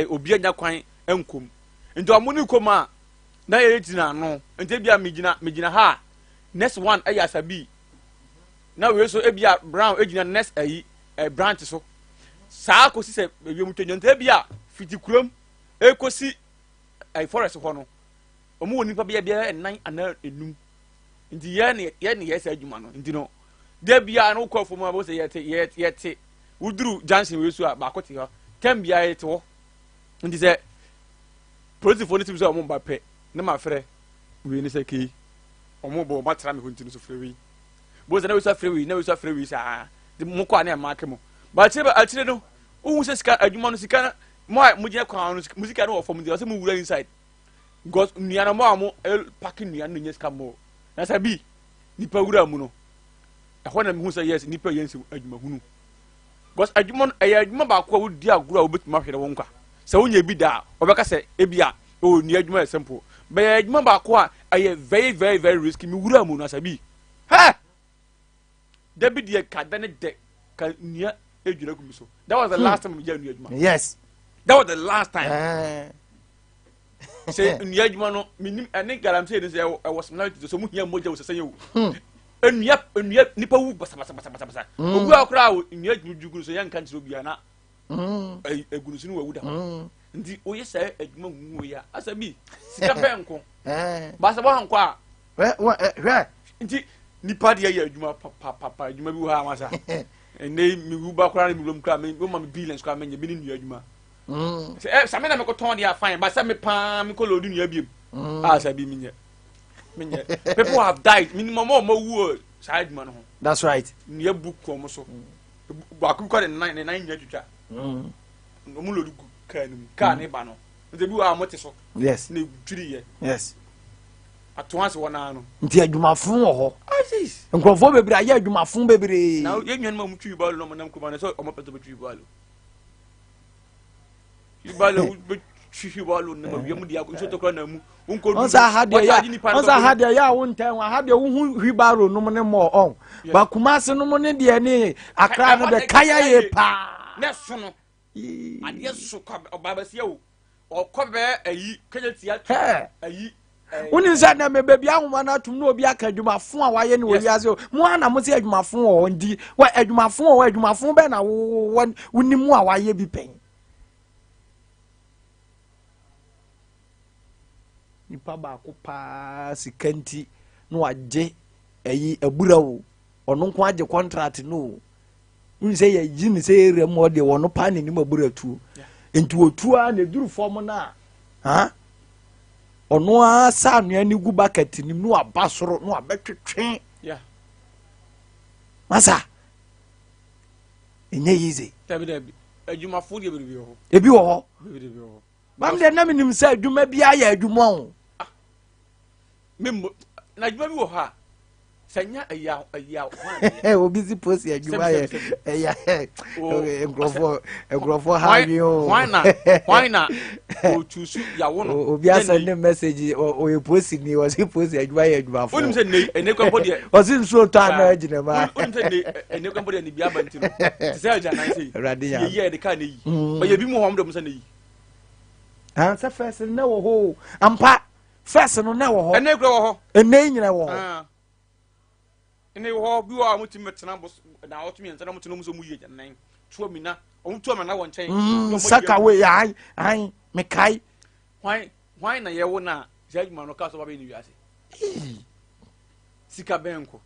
obi anya kwan nkom. Nti ɔmo ne kom a na yɛ gyina ano. Nti ebi a me gyina ha a, next one ɛyɛ asabi. Na wei so ebi a brown egyina next ɛyi branch so. Saa kosi sɛ ewiem twɛ nti ebi a fiti kurom ekosi forest hɔ no ɔmo wɔ nipa bia bia ɛnan anaa enum. Nti yɛ ne yɛ sɛ adwuma no nti no de bia no kɔ fam a bɔ sɛ yɛte woduru junction wei so a baako te hɔ tɛm bia yɛte hɔ. Nti sɛ polisifoɔ no tim sɛ ɔmo ba pɛ ne ma frɛ wei ne sɛ kei ɔmo bɔ ɔmo atena mi hɔ. Nti no so frɛ wei bó sɛ na wei so afrɛ wei na wei so afrɛ wei saa de mo kɔ a ne ɛma ake mo ba akyire ba akyire no wohu sɛ sika adwuma no sika no mo a mo gyina kwan no mo sika no wɔ fam nti ɔsɛ mo wura inside because nnua no mo a mo pack nnua no nyɛ sika mo. Na sɛ bi nipa wura mu no ɛhɔ na mehu sɛ yes, nipa yɛ nsi adwuma hunu because adwuma no ɛyɛ adwuma baako a wodi agorɔ a wobɛtumi ahwere wo nkwa. Sɛ wonyɛ bi da a wɔbɛka sɛ ebi a o nnua adwuma yɛ simple, bɛyɛ adwuma baako a ɛyɛ very very very risky. Mi wura mu no asa bi hɛ dabi deɛ ka da ne dɛ ka nnua edwira gu mi so. That was the last time mi gya nnua adwuma. That was the last time. Sɛ nnua adwuma no minim ɛne galamsey no sɛ ɛwɔ similarity so mo hia mogya wɔ sɛsɛn yɛ o. Nnua nipa wu basabasabasabasa. Obi a koraa nnua adwuma dwugu so yɛn nka nkyerɛ obiara na egu no so ne wawu da hɔ. Nti oyɛ sɛ adwuma huhu yi a asa bi sika pɛ nko baasa bɔ hankɔ a. Hwɛ. Nti nipa deɛ yɛ adwuma papapapa. Adwuma bi wɔ ha masa ɛnɛ yi mi wu ba koraa ne mi wuram koraa mi ma mi billions koraa mi nyɛ bi ne nnua adwuma. Sɛ same na mekɔtɔn deɛ a, fine, but sɛ me paa mekɔ load nnua biem a sɛ bi menyɛ. People have died. Minimum ɔmo ɔmo wu wɔ saa adwuma no ho. That's right. Nnua bu kɔ ɔmo so. Baako bi kɔ de ne nan nyina twitwa. Ɔmo load gu kaa no mu, kaa ne ba no nti bi wɔ a ɔmo te so na edwiri yɛ ato ase wɔ naa no. Nti adwumafo wɔ hɔ. Nkurɔfoɔ bebree ayɛ adwumafo bebree. Na yɛn nuanom a ɔmo twi wheelbarrow na ɔmo nam kurom ano sɛ ɔmo pɛ sɛ ɔmo twi wheelbarrow wheelbarrow bɛ twi wheelbarrow nam awia mu de akɔ nsuo tɔ koraa na mu nkɔ. Ɔnsa aha deɛ yɛ ɔnsa aha deɛ yɛ a wontɛn ho aha deɛ wohu wheelbarrow nom ne mɔ ɔn ba Kumase nom ne deɛ ne Akra no deɛ kaya yɛ paa. Ne so no adeɛ so kɔ ɔbaa bɛsi o ɔkɔ bɛɛ ayi kɛnyɛ tia ayi. Wonim sɛ nɛ mebaabi ahoma no atom na obi aka adwumafo a wayɛ ne wɔ wiase o. Mo a na mo sɛ adwumafo wɔ hɔ nti wɔ adwumafo wɔ hɔ, adwumafo bɛn na wonim a wayɛ bi pɛn? Nipa baako paa sika nti na wagye ɛyi abura o, ɔno nko agye contract no o. Wonim sɛ yɛgye ne sɛ area mu hɔ deɛ wɔno paa n'anim abura tuo nti otuo a na eduru fam no a ha ɔno ara sa anwea no gu bucket nim na waba soro na wabɛtwetwe. Masa ɛnyɛ easy. Dabi dabi, adwumafo deɛ bebree wɔ hɔ. Ebi wɔ hɔ. Bebree wɔ hɔ. Mam deɛ na menim sɛ adwuma bi ayɛ adwuma o. Memmo na adwuma bi wɔ hɔ a sɛ nya ɛyà ɛyà hwan. Obi si post adwuma yɛ ɛyà nkurɔfoɔ ha nwi o. Hwan na otusu yawo no? Obi asɛn ne message, ɔyɛ post ni, ɔsi post adwuma yɛ adwumafo. Wonim sɛ ne ɛnɛ kwan bɔ deɛ. Ɔsi nsuo tɔ ana gyina mu a. Wonim sɛ ne ɛnɛ kwan bɔ deɛ ne bi aba nti no te sɛ agya nan sɛ Awurade yi ya. yɛ yɛ de kaa ne yi ɔyɛ bi mu hɔ ɔmo de ɔmo sɛ ne yi. Sɛ first no na wɔ hɔ o, ampa, first no na wɔ hɔ. Ɛnɛ kura wɔ hɔ. Ɛnɛ nyina wɔ hɔ. Ah. Ɛnɛ wɔ hɔ bi wɔ a ɔmo ti mɛtena bɔ na ɔtumi mmiɛnsa na ɔmo tena ɔmo sɛ ɔmo yi agya nan tuo mi na ɔmo tuo mi na wɔ nkyɛn. Na ɔmo Saka yi wei ayi ayi mekae. Hwan na yɛwo na sɛ adwuma no kaa sɛ ɔba bɛyɛ ne wiase? Sika bɛn nko?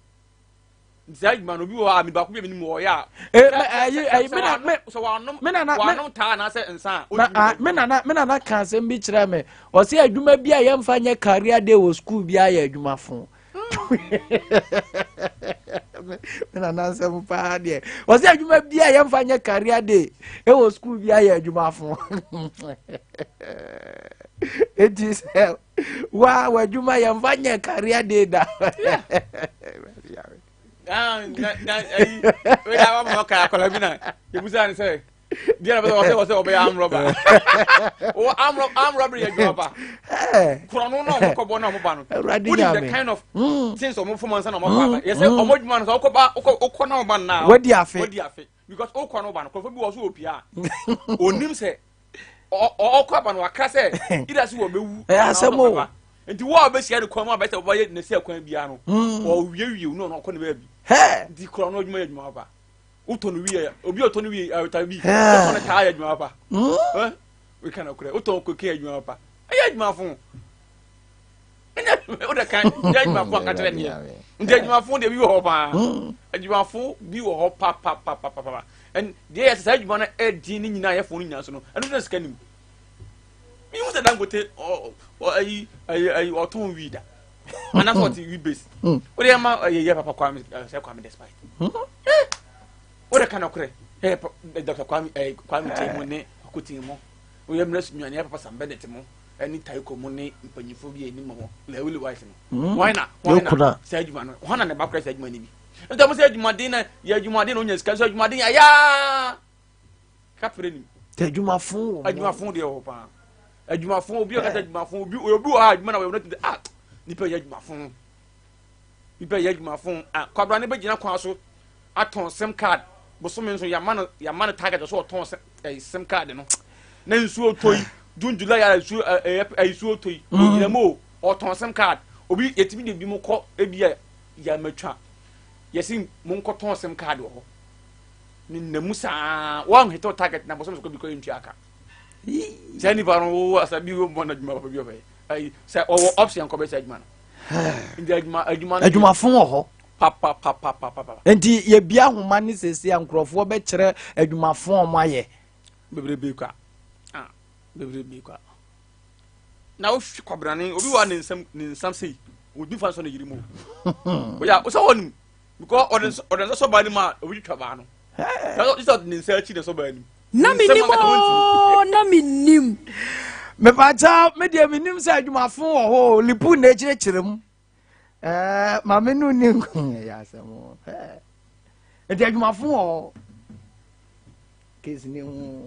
Nti saa adwuma no obi wɔ hɔ a me baako bi a menim wɔ ɔyɛ a. Eh, me ɛyi ɛyi me na me sɛ wanom me nana me wanom taa anaasɛ nsa a ma ɔntumi ah, nyɛ me adwuma. nana me nana ka asɛm bi kyerɛ me ɔsɛ adwuma bi a yɛmfa nyɛ career day wɔ school bi ayɛ adwuma fo. Me nana nsɛm paa deɛ ɔsɛ adwuma bi a yɛmfa nyɛ career day ɛwɔ school bi ayɛ adwuma fo. Eti sɛ wa w'adwuma yɛmfa nyɛ career day da. Ah, na na ayi wei da wa ma ka akɔla bi na ebusa ne sɛ deɛ na bɛ sɛ ɔsɛ ɔsɛ ɔbɛyɛ arm robber o arm robber arm robbery yɛ adwuma pa korɔno na ɔmo kɔbɔ na ɔmo ba no Awurade wonim the Nyame. kind of things ɔmo fom ansa na ɔmo akɔ aba yɛ sɛ ɔmo adwuma no sɛ ɔkɔ ba ɔkɔ ɔkɔ na ɔba no na Wadi afe. wadi afe because ɔkɔ na ɔba no kɔfɔ bi wɔ so opia onim sɛ ɔkɔ aba no wakra sɛ ida sɛ wɔbɛwu Ɛyɛ asɛm o. nti wo a wobɛhyia no kwan mu a bɛsɛ wɔbɛyɛ ne sɛ kwan biara no ɔwiewie no ɔno ɔkɔ ne baabi nti korɔ no adwuma yɛ adwuma papa wotɔ no wie obi a ɔtɔ no wie ɔtɔ bi wotɔ no taa yɛ adwuma papa weka no korɛ wotɔn koke yɛ adwuma papa ɛyɛ adwuma fo ɛnyɛ wode kan yɛ adwuma fo aka kyerɛ neɛ nti adwuma fo deɛ bi wɔ hɔ paa adwuma fo bi wɔ hɔ papapapapa ɛn deɛ yɛ sɛ saa adwuma no ɛdin ne nyinaa yɛ fo no nyinaa so no ɛno na sika nim mehu sɛ Dangote ayi ayi ayi ɔtɔn wii da anaasɛ ɔte wii base wode ɛma ɛyɛ yɛ papa Kwame sɛ Kwame Despite wode ka nɔkorɛ ɛ Dr. Kwame ɛ Kwame Kyei mu ne Kwakotin mu woyɛ mmerɛ sunyane yɛ papa Sam Bennett mu ɛne Taiko mu ne mpanyinfoɔ bi a ɛnim hɔ Lawili White no wɔn na wɔn na saa adwuma no wɔn na ne ba korɛ saa adwuma no bi nti ɔmo sɛ adwumaden na yɛ adwumaden na onya sika nso adwumaden yɛ yaa kapere nim. Tɛ adwumafo wɔ mu. Adwumafo deɛ wɔ paa. Adwumafo obi a ɔkasa adwumafo obi obi wɔ ha adwuma na wɔyɛ wɔn ah nipa yɛ adwumafo nipa yɛ adwumafo ah kwabra ne bɛgyina kwan so atɔn sim card bosome nso yɛama no yɛama no target so ɔtɔn sim sim card no na nsuo tɔ yi June July yɛrɛ nsuo ɛyɛ ɛyɛ nsuo tɔ yi ogyina mu o ɔtɔn sim card obi yɛtumi de bi mu kɔ ebi a yɛamatwa yɛsi mo nkɔtɔn sim card wɔ hɔ ne nna mu saa wɔn hit target na bɔsɔm sɔkɔ bi kɔ ntua aka sɛ nipa no wo asa bi wo bɔ na adwuma papa bi ɔbɛyɛ ayi sɛ ɔwɔ option kɔ bɛ sɛ adwuma no nti adwuma adwuma no adwumafo wɔ hɔ papapapapapa nti yɛbia ahoma ne sese a nkurɔfoɔ bɛkyerɛ adwumafo a wɔn ayɛ bebrebe kwa ah bebrebe kwa na wohwɛ kwabrane obi wɔ ne nsam ne nsam sei odi fa nsɔ ne yiri mu o oya wosɛ wɔn nim because ɔde nsa ɔde nsa sɔ baa no mu a obi twitwa baa no sɛ ɔde ne nsa akyi na sɔ baa no mu Na menim oo, na menim. Mepakyɛw, me deɛ menim sɛ adwumafo wɔ hɔ o, lipu na ɛkyerɛkyerɛ mu. Ɛɛ, maame no ni ɛyɛ asɛm o. Nti adwumafo wɔ hɔ. Case ni ho.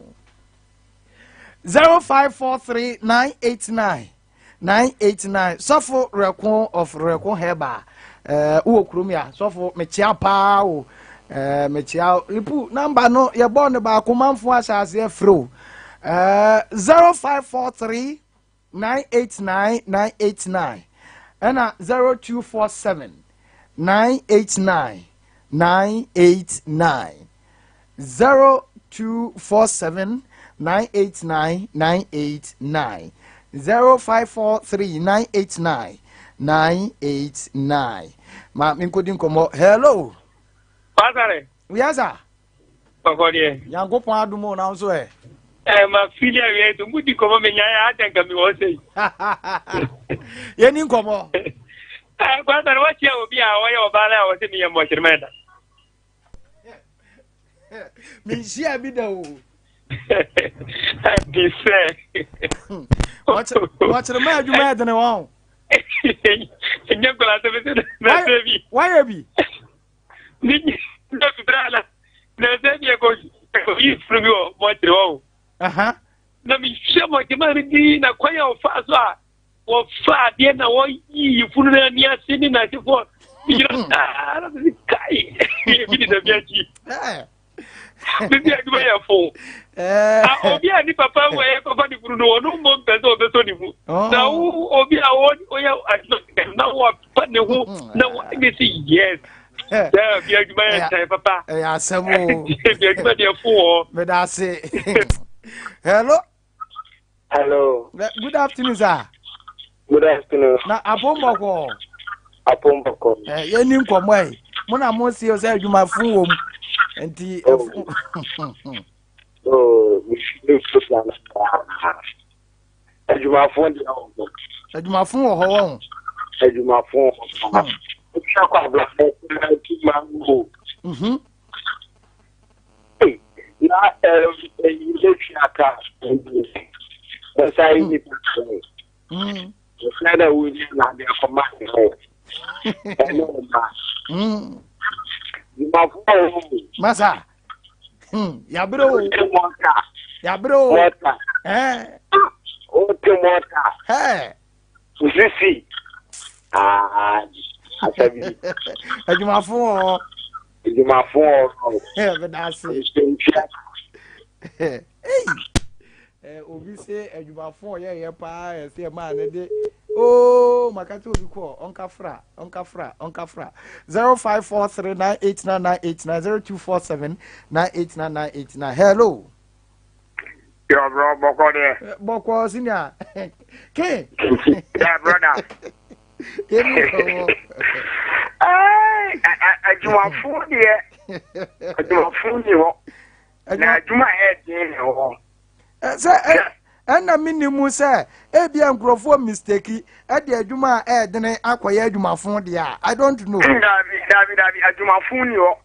0543 989 989 Sɔfo Rɛko of Rɛko Herbal. Ɛɛ, wowɔ kurom ya, sɔfo mekyea paa o. Ɛɛ, mekyea lipu namba no yɛbɔɔ no baako manfo ahyɛ aseɛ frɛ o. Ɛɛ, 0543 989 989 ɛna 0247 989 989 0247 989 989 0543 989 989 ma menkɔdi nkɔmmɔ. Hello. Pasare. Yes sir. Bɔkɔ deɛ. Nyankopɔn adom o, na nso ɛ. Ɛ ma fili awie to mu di nkɔmmɔ me nyae a atɛnka mi wɔ sɛ yi. Yɛni nkɔmmɔ. Ɛ Pasare, wakyia obi a ɔyɛ ɔbaa no a wɔsɛ meyɛ mmɔkyerɛmɛ da. Menhyia bi da o. Ɛde sɛ. Wɔkyerɛmɛ adwuma ɛdene wɔn. Ɛnyɛ nkɔla sɛ bɛsɛ na sɛ bi. Wayɛ bi. Ne nyɛ bibira na na sɛ bi ɛkɔ ɛkɔ yi funu bi wɔ mɔkyerɛ hɔ o. Na mehwɛ mɔkyerɛmɛ no di na kwan a ɔfa so a wɔfa adeɛ na wɔyi funu no ani ase ne n'asefoɔ megyina saa na mese kai ebi de dabi akyi baabi adwuma yɛ fo. Obi a ne papa wɔ yɛ papa ne funu no ɔno mmɔ mpɛ sɛ ɔbɛsɔ ne mu na wo obi a ɔyɛ adwuma na wɔpa ne ho na wɔde sɛ yes sɛ bi adwuma yɛ ntan papa. Ɛyɛ asɛm o. Bi adwuma deɛ fo wɔ. Meda ase. Hello. Hello. Good afternoon, sir. Good afternoon. Na abombɔkɔ. Apom bɔkɔ. Eh, yɛni nkɔmmɔ ɛ. Mo na mo se sɛ adwumafo wɔ mu. Nti Oh. ɛfo. Oh, me me program paa. Adwumafo deɛ wɔ hɔ. Adwumafo wɔ hɔ wɔn. Adwumafo wɔ hɔ paa. Wotwa kɔ abrabɔ koraa adwuma o. Mhm. Ei, na ɛm ɛyi bɛtwa ka ɛnti. Bɛsa yi nipa sɛ. Sɛ na wonya na ade akɔma ne ho. Ɛne ɔma. Dwumafo wɔ hɔ o. Masa. Yabere o. Wote mɔta. Yabere o. Mɔta. Ɛɛ. Wote mɔta. Ɛɛ. Sisi. Aa asabi. Adwumafo wɔ hɔ. Adwumafo wɔ hɔ. Ɛbɛda ase. Nhyɛnhyɛ. Ei. Eh, obi se adwumafo ɔyɛyɛ paa ɛsɛ ɛmaa ne de ooo maka sɛ obi kɔ ɔnka fra ɔnka fra ɔnka fra 0543989989 0247 989989 hello. Yo bro, bɔkɔ deɛ. Eh, bɔkɔ senior ke. Yeah brother. Yɛni nkɔmmɔ. Adwumafo deɛ adwumafo ni hɔ na adwuma a ɛyɛ den na ɛwɔ hɔ. Sɛ ɛna menni mu sɛ ebia nkurɔfoɔ mistake ɛde adwuma a ɛɛdene akɔyɛ adwumafo deɛ a I don't know. Dabi dabi dabi adwumafo ni hɔ.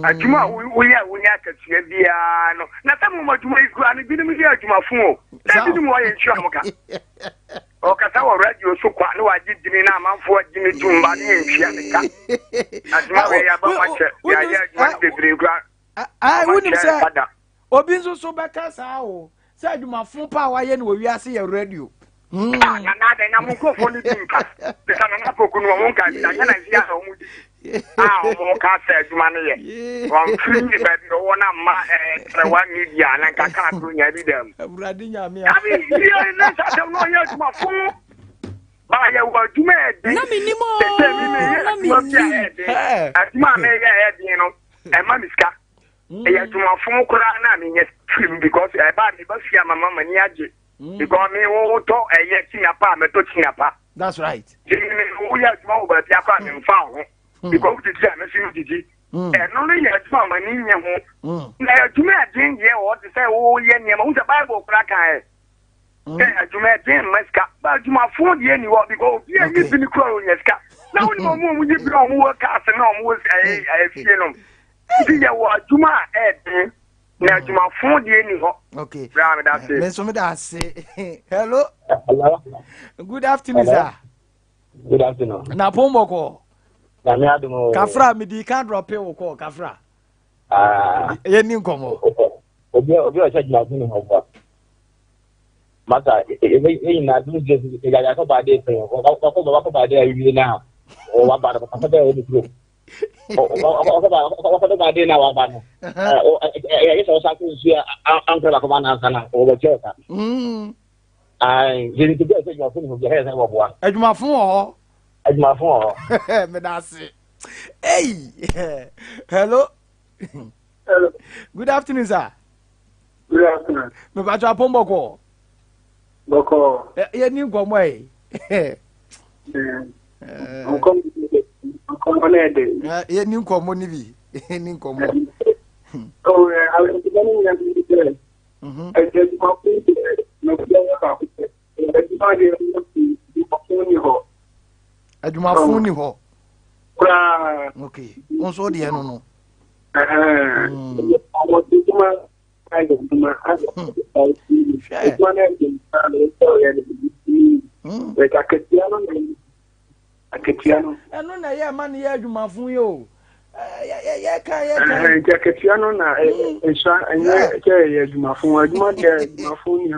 Adwuma a woyɛ a wonya akatua biara no na sɛ mo adwuma yi kura no binom yɛ adwumafo o. Sɛ binom wɔ yɛ ntua mo ka. Ɔkasa wɔ radio so kwa na wagye dini na amanfoɔ agye ne tum ba ne yɛ ntua ne ka. Adwuma wei yɛaba mu akyɛ yɛayɛ adwuma no bebree kura. Wonim sɛ obi nso so bɛka saa o sɛ adwumafo pa a wayɛ no wɔ wiase yɛ radio. Hmm. Ah, na na adɛn na mo nkurɔfoɔ no di nka te sɛ nana poku no wɔn nka bi na nyɛ na nsi a wɔn di a wɔn ka sɛ adwuma no yɛ wɔn firi ne baabi ɔwɔ na mma ɛɛ tẹrɛwa media na nka kaa kuro nya bi dɛm. Awurade nyame a. Abi yie ne nsa asɛm no ɔyɛ adwumafo ba yɛ wɔ adwuma ɛden. Na mi nim o tete mi mi yɛ na mi adwuma bi a nim. ɛden adwuma a meyɛ ɛden no ɛma mi sika. Ɛyɛ adwumafo koraa na menyɛ firi mu because ɛba a meba fie a mama m'ani agye mm. because me wotɔ ɛyɛ kyina pa a mɛtɔ kyina pa. That's right. Nti me woyɛ adwuma wɔ baabi akɔ a memfa wo ho mm. because wodidi a mɛso medidi. Mm. Ɛno no yɛ adwuma a m'ani nyɛ ho. Na adwuma ɛden deɛ wɔ te sɛ woyɛ nneɛma wo sɛ Bible koraa kan ɛ. Sɛ adwuma ɛden mma sika ba adwumafo deɛ ni hɔ because obi a nye bi ne kura onya sika na wonim ɔmo ɔmo nye bi na ɔmo wɔ cars na ɔmo wɔ ɛyɛ ɛfie nom. Nti yɛ wɔ adwuma a ɛɛden na adwumafo deɛ ni hɔ. Okay. Bra me da ase. Me nso me da ase. Hello. Hello. Good afternoon sir. Good afternoon. Na pon bɔkɔ. Na me adum o. Kafra me di kan drop wo kɔ kafra. Ah. Yɛ ni nkɔmɔ. Obi obi ɔhyɛ adwumafo ni hɔ bɔ. Masa ebe e nyinaa those days yɛ akɔ baade pɛn wakɔ wakɔ baade awie na waba no papa bɛyɛ ɔne kurom. Ɔkɔdɔ baade na waba no ɛyɛ sɛ ɔsa kɔ nsuo ankora baako ma nansa na ɔbɛkyɛ ɔka. Ayi nti bi a sɛ adwumafo ni hɔ bi a ɛyɛ sɛ wɔboa. Adwumafo wɔ hɔ. Adwumafo wɔ hɔ. Meda ase. Hey, hello. Hello. Good afternoon, sir. Good afternoon. Mepacho apon bɔkɔ. Bɔkɔ. Yɛ ni nkɔmɔ yi. Nkɔmɔ na ɛdɛ. Yɛ ni nkɔmɔ ni bi. Yɛ ni nkɔmɔ. Ɔwɛ awɛntigɛ ni nyina bi sɛ. Ɛdɛ adwumafo deɛ mɛfua yɛ baako pɛ. Adwuma deɛ adwumafo ni hɔ. Adwumafo ni hɔ. Koraa. Okay. Nso deɛ no no. Ɔwɔ adwuma ayɛ adwuma ayɛ adwuma no ɛyɛ nsa na ɛsɛ ɔyɛ no bɛt akatua no na akatua no. Ɛno na ɛyɛ ɛma no yɛ adwumafo yi o yɛka yɛka. Nti akatua no na nsa ɛnyɛ sɛ ɛyɛ adwumafo adwuma deɛ adwumafo ni hɔ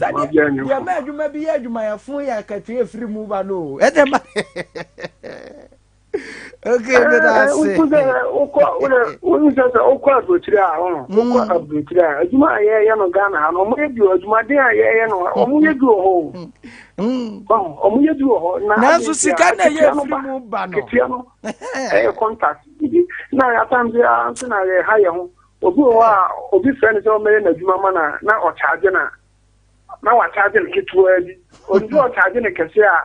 adwuma bi anyɛ fo. Deɛ ma adwuma bi yɛ adwumayɛfo yɛ akatua efiri mu ba no o ɛdɛ ma. okay me da ase wokɔ wokɔ sɛ sɛ wokɔ aburokyire a wokɔ mm. aburokyire a adwuma a yɛyɛ no Ghana ha no ɔmo yɛ bi wɔ adwumaden a yɛyɛ no ɔmo yɛ bi wɔ hɔ o mm. ɔmo yɛ bi wɔ hɔ na nanso sika na ɛyɛ efiri mu ba no ketewa no ɛyɛ contact bi na atam bi a nso na yɛ ha yɛ ho obi wɔ hɔ a obi fɛ no sɛ ɔmɛyɛ n'adwuma ma na na ɔkyaagye na na wakyagye no ketewa bi obi ɔkyaagye no kɛse a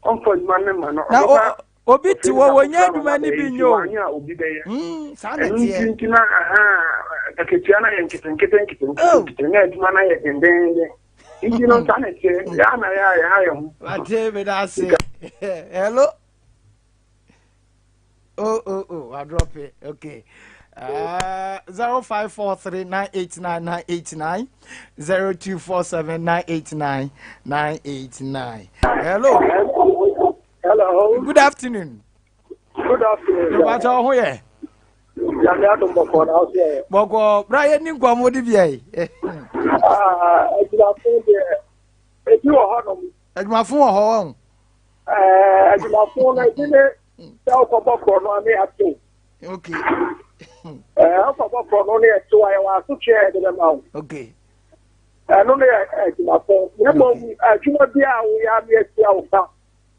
ɔmfa adwuma no ma no ɔbɛba. Obi te hɔ wɔnyɛ adwuma no bi nyɛ o. Obi bɛyɛ. Saa na ɛteɛ. Ɛno nti na akatua no yɛ nketenkete nketenkete na adwuma no ayɛ dendenden. Nti no saa na ɛteɛ. Yɛ ana yɛ a yɛha yɛ ho. Wate meda ase. Hello. Oh oh oh, I drop it. Okay. 0543989989 0247989989. Hello. Hello. Good afternoon. Good afternoon. Ìbàtà ọ̀hún yẹ. Nyame adum bɔkɔ na ɔsɛ yɛ. Bɔkɔ bra yɛ ni nkɔmɔ di bia yi. Adwumafo deɛ ebi wɔ hɔ nom. Adwumafo wɔ hɔ wɔn. Adwumafo no ebi ne sɛ ɔkɔbɔ korɔ no ane ato. Okay. Ɔkɔbɔ korɔ no ne ɛto a yɛwɔ asotwe a yɛde bɛma wo. Okay. Ɛno ne yɛ adwumafo. Na mmom adwuma bi a woyɛ ame atua wo ka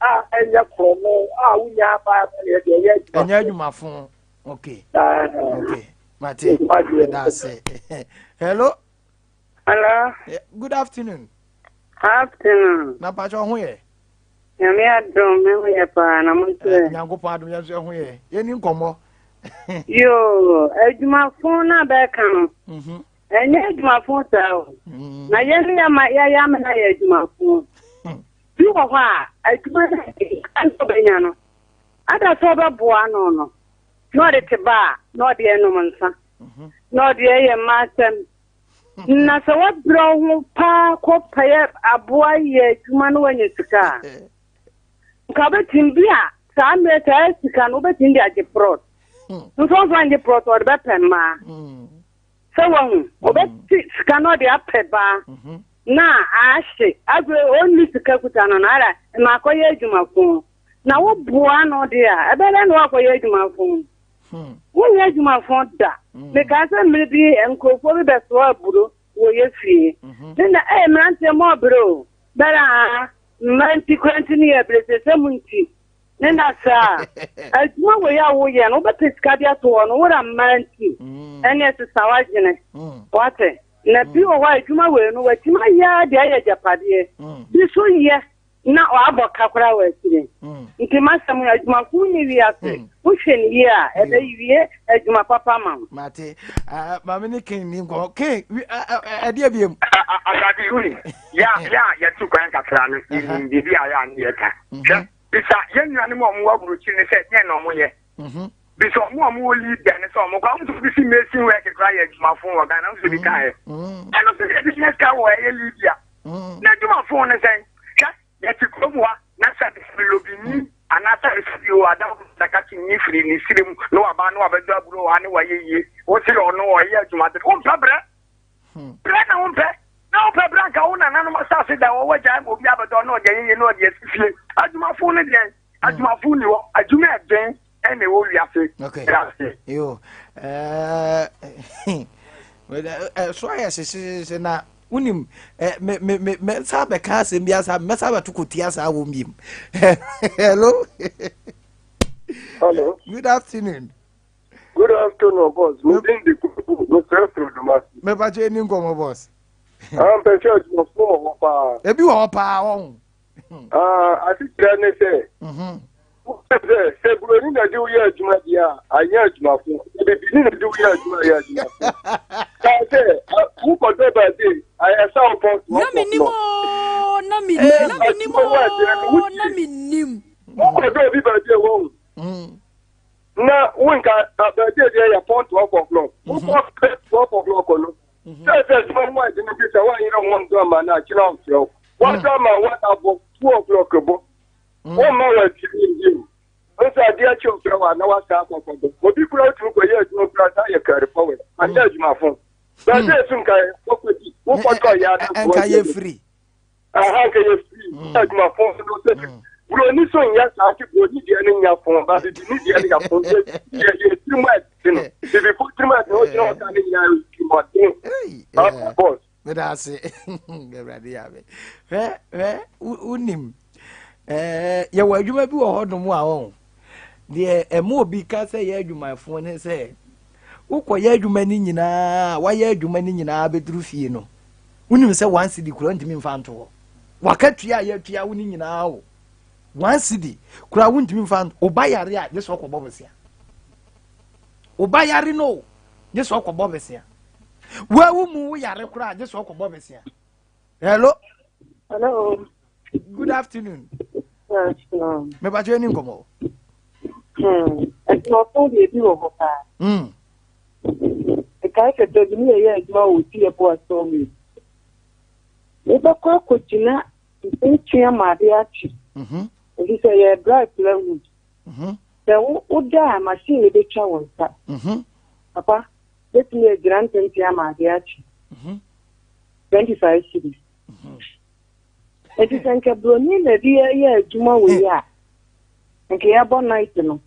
a ɛnyɛ korɔ no a wonya aba ɛyɛ deɛ ɛyɛ adwumafo. Ɛnyɛ adwumafo. Okay. Okay. Mate. Ɛda ase. Hello. Hello. Good afternoon. Afternoon. Na mpakyɛ ho yɛ. Nyame adom me ho yɛ paa na mo nso ɛ. Nyankopɔn adom yɛn nso ho yɛ. Yɛni nkɔmmɔ. Yoo, adwumafo no a bɛka no. Mhm. Ɛnyɛ adwumafo saa o. Mm. Na yɛn ne yɛma yɛyɛ amena yɛ adwumafo. Hmm. Bi wɔ hɔ a adwuma no a ɔbɛnya no. Ada sɛ ɔbɛboa ano no, na ɔde te ba a na ɔde ɛnom nsa. Mhm. Na ɔde ɛyɛ mma asɛm. Na sɛ woabrɛ wo ho paa kɔpɛyɛ aboa yɛ adwuma na woanya sika a, nka wobɛtumi bi a saa mmerɛ saa sika no wobɛtumi de agye prɔt. Hmm. Nso ɔmfa ngye prɔt ɔde bɛpɛ mmaa. Hmm. Sɛ wahu, ɔbɛte hmm. sika no ɔde apɛ baa na ahye afei ɔnni sika kuta no no ara ma akɔyɛ adwumafo. Na woboa no deɛ a ɛbɛyɛ na wakɔyɛ adwumafo. Hmm. Wonyɛ adwumafo da. Hmm. Mekaa sɛ mmere bi nkurɔfoɔ bi bɛsoa aburo wɔ yɛ fie. Mhm. Ne na ɛyɛ mmeranteɛ mɔ ɔbrɛ o. Bɛrɛ a mma nti kora nti ne yɛ abiresɛsɛ mu nti. Ne na saa adwuma wei a woyɛ no wobɛpɛ sika de ato hɔ no wora mma nti. Hmm. Ɛne ɛsesa w'adwene. Wate? Na bi wɔ hɔ a adwuma wei no watumi ayɛ de ayɛ agyapadeɛ. Bi so yɛ na wabɔ ka koraa wɔ akyire. Mm. Nti m'asɛm no adwumafo nni wiase. Mm. Wohwɛ no yie a mm. ɛbɛwie adwuma papa ma wo. Mate. Ah, maame ne ken ni nkɔmɔ. Ken ɛdeɛ biem. Asade wuni ya ya yɛtu kwan kakra no yɛnim biribi a yɛ a ne yɛka. Mhm. Hwɛ bisa yɛn nuanom a wɔwɔ aburokyiri no sɛ deɛn na wɔyɛ. Mhm. Bisa wɔn a wɔwɔ Libya no sɛ wɔn kɔ wɔn nso bi si mason work koraa yɛ adwumafo wɔ Ghana nso bi kaeɛ. Mm. Ɛno nso yɛ business ka wɔ ɛyɛ Libya. Mm. Na adwumafo no sɛn? Hwɛ, yɛte kurom ha na sɛ lobini mm. anaasɛ sɛbi o ada nakakye nyi firi ne sire mu na waba na wabɛdɔ aburo ha ne wayɛ yie wo se ɔno ɔyɛ adwuma de wompɛ brɛ hmm. brɛ na wompɛ na wopɛ brɛ anka wo nananom asase da wɔ wagyae ma obi abɛdɔ na ɔde ayɛyie na ɔde asi fie adwumafo no deɛn hmm. adwumafo ni hɔ adwuma ɛden ɛna ɛwɔ wiase okay yo ɛso ayɛ hyehyehyehyɛ na wonim me me me mɛsa bɛka asɛm bi asa mɛsa bɛto kɔtia saa wɔ mbiem hello hello good afternoon good afternoon boss me din de kuku mesrɛ firi domasi mepakyɛ ni nkɔmmɔ boss mpɛ sɛ adwumafo wɔ hɔ paa ebi wɔ hɔ paa wɔn Asekyerɛ ne sɛ, wopɛ sɛ sɛ buroni na de woyɛ adwuma deɛ a, anyɛ adwumafo. Sɛ bibini na de woyɛ adwuma yɛ adwumafo. Kaa sɛ wokɔdɔ baabi ayɛ sɛ wopɔ Na menim o, na menim, na menim o, na menim. Wokɔdɔ obi baabi a wɔhu. Na wonka baabi a deɛ yɛ pɔn 12 o'clock. Wokɔ 12 o'clock no. Sɛ sɛ adwuma mu ade no bi sɛ woanyere ho ndɔ ama no akyerɛ ɔmfrɛ wo. Wɔdɔ ama wɔn abɔ 2 o'clock bɔ. Wɔmma wɔ atiri bio. Nso adeɛ akyi ɔfrɛ wo a na wasan akɔkɔdɔ. Obi kura wotumi kɔyɛ adwuma kura san yɛ kari pɔwɛ. Anyɛ adwumafo. Baabi a esu nka wokɔdi wokɔtɔ yɛ ada. Nka yɛ firi. Aha nka yɛ firi. Adwumafo no sɛ buroni so nyɛ saa nti buroni deɛ no nya fon ba bibini deɛ no yɛ fon yɛ yɛ yɛ tirim adi no bibifo tirim adi no gyina ɔka ne nyinaa yɛ tirimɔden ɔkɔ bɔs. meda ase awurade yɛ ame hwɛ hwɛ wonim yɛwɔ adwuma bi wɔ hɔ nom a ɔn deɛ ɛma obi ka sɛ yɛ adwumafoɔ ne sɛ wokɔyɛ adwuma no nyinaa wayɛ adwuma no nyinaa bɛduru fie no wonim sɛ one cedi kura ntumi mfa nto hɔ wakatua a yɛatua wo no nyinaa o. 1 cedi koraa wontumi mfa ɔba yare a gye sɛ ɔkɔbɔ bosea. Ɔba yare no gye sɛ ɔkɔbɔ bosea. Wawu mu wo yare koraa gye sɛ ɔkɔbɔ bosea. Hello. Hello. Good afternoon. Yes, Mepakyɛ ni nkɔmmɔ. Adwumafo deɛ bi wɔ hɔ paa. Ɛkae sɛ da bi ne yɛyɛ adwuma wɔ ti yɛbo asɔre. Wobɛkɔ akɔgyina ntua ma ade akye. Ɛfiri sɛ yɛ dry plywood. Sɛ woda a machine no bɛtwa wo nsa. Papa, bɛtumi agyina ntenten ama ade akye. 25 cedis. Eti sɛ nka buroni na ɛde yɛyɛ adwuma wɔ yi a, nka yɛbɔ night no,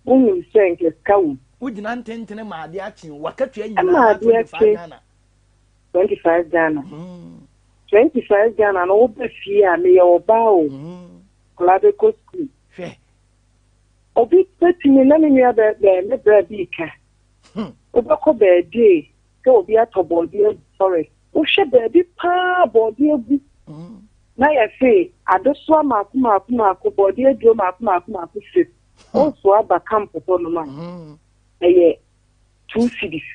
wonim sɛ nka sika wom. Wogyina ntentene ma ade akye, wakatua nyinaa 25 Ghana. 25 Ghana. 25 Ghana no woba fie a meyɛ ɔbaa o. Kola bɛkɔ sukuu. Hwɛ. Obi bɛtumi na me nua bɛ me bra bi ka. Wobɛkɔ baabi sɛ obi atɔ bɔɔdeɛ agu forest. Wohwɛ baabi paa bɔɔdeɛ agu na yɛse adesoa maako maako maako bɔɔdeɛ aduro maako maako maako se wosoa ba camp hɔ nom a ɛyɛ 2 cedis.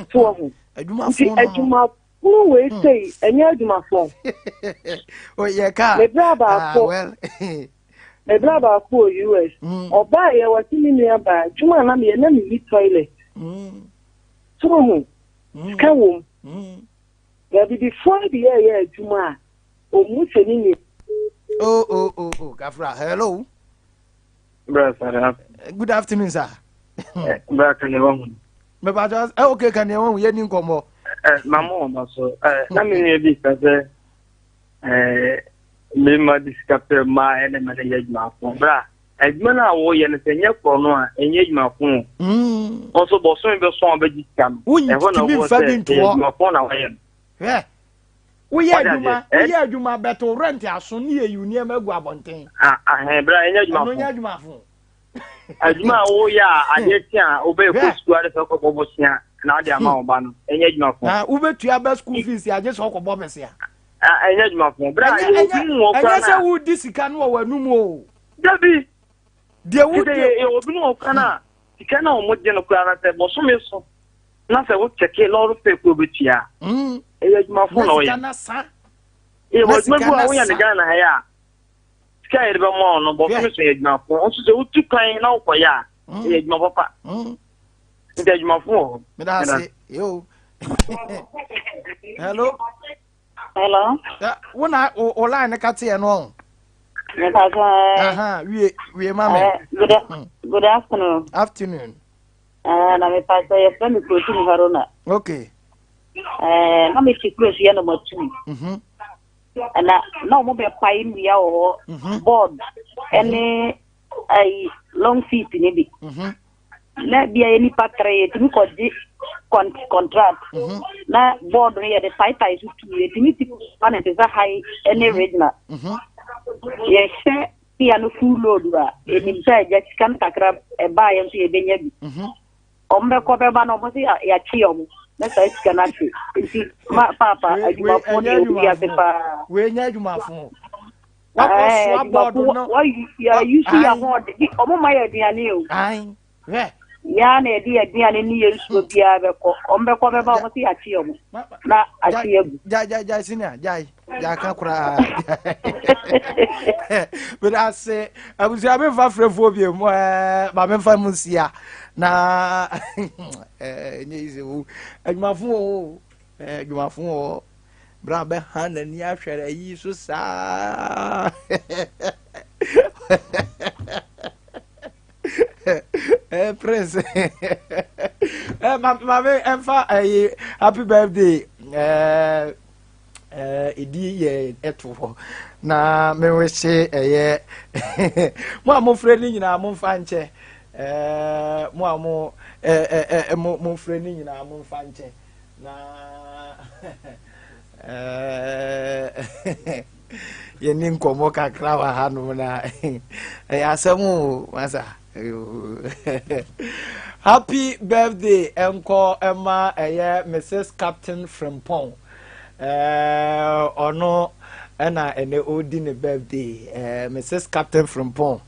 So wɔ ho. Nti adwumafoɔ wei sei ɛnyɛ adwumafoɔ. Oyɛ Me bra baako. Me bra baako wɔ US. Ɔbaa yɛ wɔte ne nua baa adwuma na meyɛ na meyi toilet. So wɔ ho. Sika wom. Na abibifoɔ de yɛyɛ adwuma a ɔmu sɛ ne nua. Oh oh oh oh Gafra, hello. Bra sir. Good afternoon sir. Bra kan ne wahu. Me ba just eh okay kan ne wahu ye ni nkɔmɔ. Eh mama wɔn ba so eh na me nua bi ka sɛ eh me ma di sika pɛ ma ɛna ma ne yɛ adwuma fo. Bra adwuma no a wɔyɛ no sɛ nyɛ korɔ no a ɛnyɛ adwuma fo. Nso bɔsɔn bɛ sɔn bɛgye sika no. Ɛhɔ na wɔwɔ sɛ ɛyɛ adwuma fo na wɔyɛ no. Hwɛ. Woyɛ adwuma woyɛ adwuma bɛto rent aso ne yɛ yi nneɛma agu abɔnten. Ahɛn bra ɛnyɛ adwuma fo. Ɛno nyɛ adwuma fo. Adwuma a woyɛ a adeɛ kye a wobɛyɛ kɔ sukuu ade sɛ wokɔbɔ bosea na wode ama wo ba no ɛnyɛ adwuma fo. Na wobɛtua ba school fees agye sɛ wokɔbɔ bosea. Ɛnyɛ adwuma fo. Bra yɛ obi mu wɔ kora na. Ɛnyɛ sɛ wodi sika no wɔ w'anum o. Dabi. Deɛ wodi. Yɛ obi mu wɔ kora na sika na wɔn gye no kora na sɛ bɔsome so na sɛ wo kyɛke lɔre fɛ kuro bɛtua a ɛyɛ adwuma fo na ɔyɛ. Yɛ wɔ adwuma bi wɔ a woyɛ no Ghana ha yɛ a sika a yɛde bɛma wo no bɔsome so yɛ adwuma fo nso sɛ wotu kwan na wokɔyɛ a ɛyɛ adwuma papa nti adwuma fo wɔ hɔ. Meda ase yo. Hello. Hello. Wo na o line ne ka teɛ no ɔn. Aha, wie wie ma me. Good, good afternoon. Afternoon. Na me pastor yɛ frɛ me Kurotum Haruna. Okay. Na me te kuro so yɛ number 2. Mhm. Na na wɔn bɛ pae nnua wɔ hɔ. Mhm. Board ɛne ayi long feet ne bi. Mhm. Na bia yɛ nipa tere yɛtumi kɔgye contract. Mhm. Na board no yɛde taetae so tu yɛtumi ti pa ne te sɛ high ɛne regional. Mhm. Yɛhyɛ pia no full load a ɛnim sɛ agya sika no kakra ɛbaa yɛn nso yɛbɛnya bi. Mhm. Ɔmo bɛkɔ bɛba no ɔmo sɛ yɛakye ɔmo na saa sika no ahye nti ma paapa adwumafoɔ deɛ obi ase paa. Wei nyɛ adwumafo. Wakɔ soa bɔɔdo no. Yɛyi so yɛ ahoɔden ɔmo ma yɛ aduane o. Ayi hwɛ. Yaa na yɛde aduane ne yɛ nsuo biara bɛkɔ ɔmo bɛkɔ bɛba ɔmo sɛ yɛakye ɔmo na ahye agu. Gyae gyae gyae senior gyae gyae ka koraa. Meda ase abusua memfa frɛfoɔ bio mu ɛɛ ma memfa mu nsia na ɛnyɛ yi sɛ o adwumafo wɔ hɔ o adwumafo wɔ hɔ bere a bɛha n'ani ahwɛ ayi so saa. Prince maame ɛmfa ɛyi happy birthday ɛdi yɛ ɛto hɔ na mewehye ɛyɛ mo a mofrɛ ne nyinaa momfa nkyɛ mo a mo mo mofrɛ ne nyinaa momfa nkyɛ na yɛni nkɔmmɔ kakra wɔ hanom na ɛyɛ asɛm o masa. Happy birthday ɛnkɔ ɛma ɛyɛ Mrs Captain Frimpong. Ɔno Ɛna ɛnɛ ɔredi ne birthday eh, Mrs Captain Frimpong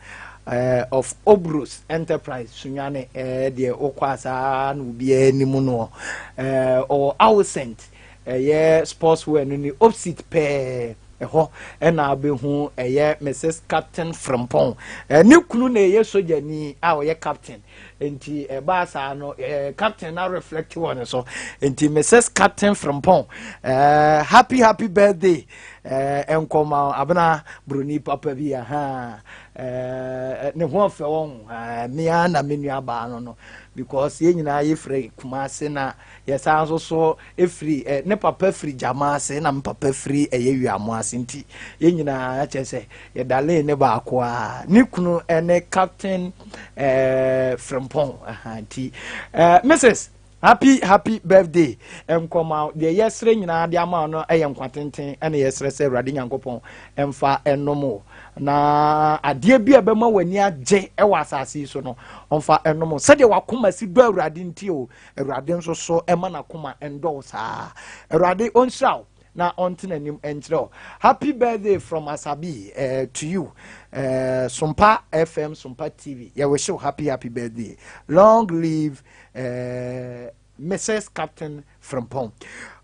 eh, of Obros Enterprise Sunyane eh, deɛ wokɔ a saa na obiara anim noɔ eh, ɔwɔ Awosent ɛyɛ sports wear no ne opposite pɛɛ ɛhɔ ɛna abɛhu ɛyɛ Mrs Captain Frimpong eh, ne kunu na ɛyɛ sogyani a ɔyɛ captain nti ɛbaa saa no eh, captain na reflect wɔ ne so nti mrs Captain Frimpong eh, happy happy birthday eh, nkɔma abena broni papa bi aha eh, ne ho ɔfɛ wɔn eh, mea na me nua baa no no because yɛn nyinaa yɛfiri Kumase na yɛsan nso so firi eh, ne papa firi Gyama ase na me papa firi ɛyɛ Wiamo ase nti yɛn nyinaa kyerɛ sɛ yɛda lane ne baako a ne kunu ne Captain eh, Frimpong nti eh, Mrs happy happy birthday nkɔma deɛ yɛsrɛ nyinaa de ama no ɛyɛ nkwa tenten ɛna yɛsrɛ sɛ Awurade Nyankopɔn ɛmfa ɛnom o na adeɛ bi a ɛbɛma w'ani agye ɛwɔ asase yi so no ɔmfa ɛnom sɛdeɛ wakoma si dɔ Awurade nti o Awurade nso so ɛma n'akoma ndɔ wo saa. Awurade ɔnhyira wo na ɔnte n'anim nkyerɛ wo. Happy birthday from Asabi uh, to you. Uh, Sompa FM, Sompa TV. Yeah, wish you happy, happy birthday. Long live uh, Mrs. Captain Frimpong.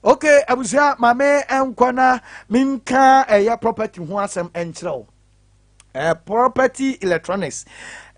Okay, abusua, mame nkɔ na minka ɛyɛ property ho asɛm nkyerɛ wo. Eh, property electronics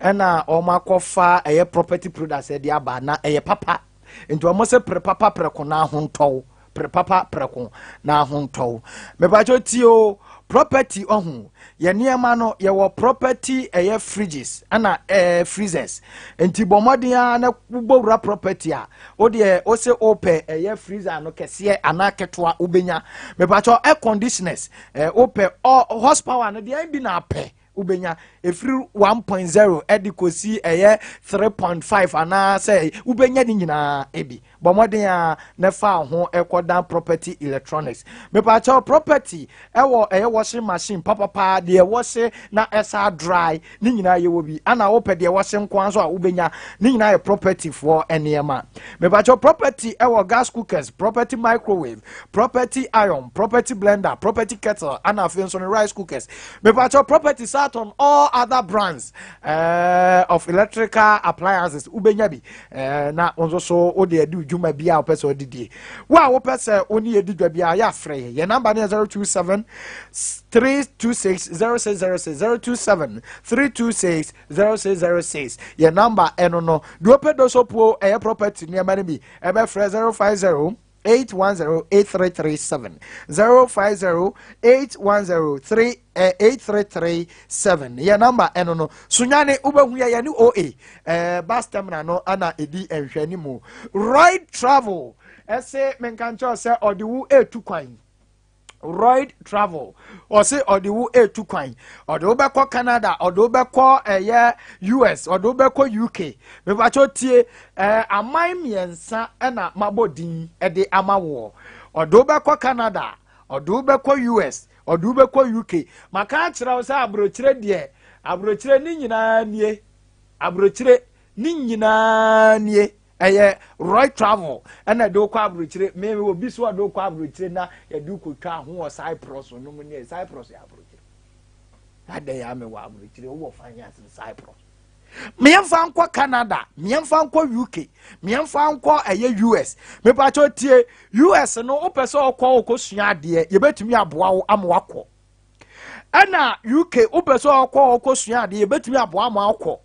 ɛna wɔn akɔfa ɛyɛ property products ɛde aba na ɛyɛ papa nti wɔn sɛ pere papa prɛko na ahontɔw pere papa prɛko na ahontɔw mepatwa tie o property ɔho yɛ nneɛma no yɛwɔ property ɛyɛ fridges ɛna ɛɛ freezers nti bɔ mmɔden ara na wobɔ wura property a wodeɛ wose wopɛ ɛyɛ freezer no kɛseɛ anaa ketewa wobɛnya mepatwa air conditioners Eh, wopɛ horsepower no deɛ bi na apɛ wobɛnya ɛfiri 1.0 ɛde kɔsi ɛyɛ 3.5 anaasɛ wobɛnya ne nyinaa ebi bɔ mmɔden a na fa ho ɛkɔdan property electronics mepaakyɛw property ɛwɔ ɛyɛ washing machine papapaa deɛ wɔhye na ɛsa dry ne nyinaa yɛwɔ bi ana wopɛ deɛ wɔhye nko nso a wobɛnya ne nyinaa yɛ property foɔ nneɛma mepakyɛw property ɛwɔ gas cookers property microwave property iron property blender property kettle ana afei nso no rice cookers mepakyɛw property saturn all other brands uh, of electrical appliances wobɛnya bi uh, na wo nso so wode adi dwuma bi a wopɛ sɛ wode die wo a wopɛ sɛ wo ne yɛdi dwa bi a yɛ afrɛ yɛ yɛ namba no yɛ 027 326 0606 027 326 0606 yɛ namba ɛno no deɛ ɔpɛ dosopuo ɛyɛ property nneɛma no bi ɛbɛfrɛ 050 810 8337 050 810 3 8337 yɛ namba ɛno no sunyane wobɛhu yɛ yɛne oa eh, bus terminal no ana ɛdi nhwɛne mu roid travel ɛse menka nkyɛw sɛ ɔde wo ɛtu kwan Royd Travel ɔse ɔde wo etu kwan ɔde wo bɛkɔ Canada ɔde wo bɛkɔ ɛyɛ US ɔde wo bɛkɔ UK mepakyɛ tie ɛɛ aman mmiɛnsa ɛna mabɔ din ɛde ama woɔ ɔde wo bɛkɔ Canada ɔde wo bɛkɔ US ɔde wo bɛkɔ UK maka akyerɛ wo sɛ aburokyire deɛ aburokyire ne nyinaa nie aburokyire ne nyinaa nie Ɛyɛ Roy Travel ɛna ɛde wokɔ aburokyire. Me obi so ɔde wokɔ aburokyire na yɛde wokɔtwa ho wɔ Cyprus no mu ne Cyprus yɛ aburokyire. Adɛn yɛ ame wɔ aburokyire wowɔ fan yɛ asene Cyprus. Mmiɛnfa nkɔ Canada, mmiɛnfa nkɔ UK, mmiɛnfa nkɔ ɛyɛ US. Mepakyɛ tie US no wopɛ sɛ ɔkɔ wokɔ sua adeɛ yɛbɛtumi aboa wo ama wakɔ. Ɛna UK wopɛ sɛ ɔkɔ ɔkɔ sua adeɛ yɛbɛtumi aboa ma akɔ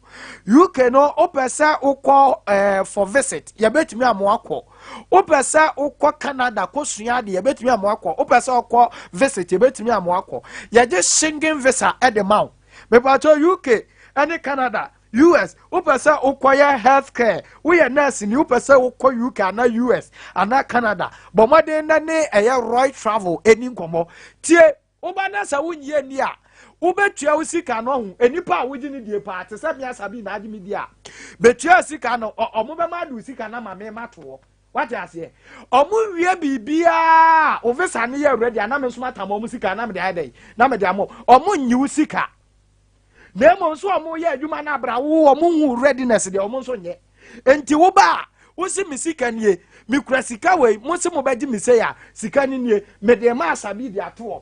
UK no wopɛ sɛ wokɔ ɛɛ eh, for visit yɛbɛtumi amoa akɔ wopɛ sɛ wokɔ Canada kɔ sua adeɛ yɛbɛtumi amoa akɔ wopɛ sɛ ɔkɔ visit yɛbɛtumi amoa akɔ yɛgye Schengen visa ɛde ma wo mepatɔ UK ɛne Canada US wopɛ sɛ wokɔyɛ health care woyɛ nurse ni wopɛ sɛ wokɔ UK ana US ana Canada bɔ mmɔden na ne ɛyɛ Roy Travel ɛni nkɔmmɔ tie woba na sɛ wonyie ni a wobɛtua wo sika no ho nnipa a wogye ne die paa te sɛ me asabi na agye me die a bɛtua sika no ɔmo bɛma ade wo sika no ama me matoɔ wate aseɛ ɔmo wie biribiaa wo visa no yɛ ready a na me nso matam ɔmo sika na mede ayɛ dɛn na mede ama ɔmo nyi wo sika Na mmom nso wɔn yɛ adwuma no abira wo wɔn hu readiness deɛ wɔn nso nyɛ. Nti wo ba a wosi me sika nie, mekura sika wei, mo se mo bɛgye me sei a, sika no nie, mede ma asabi de ato hɔ.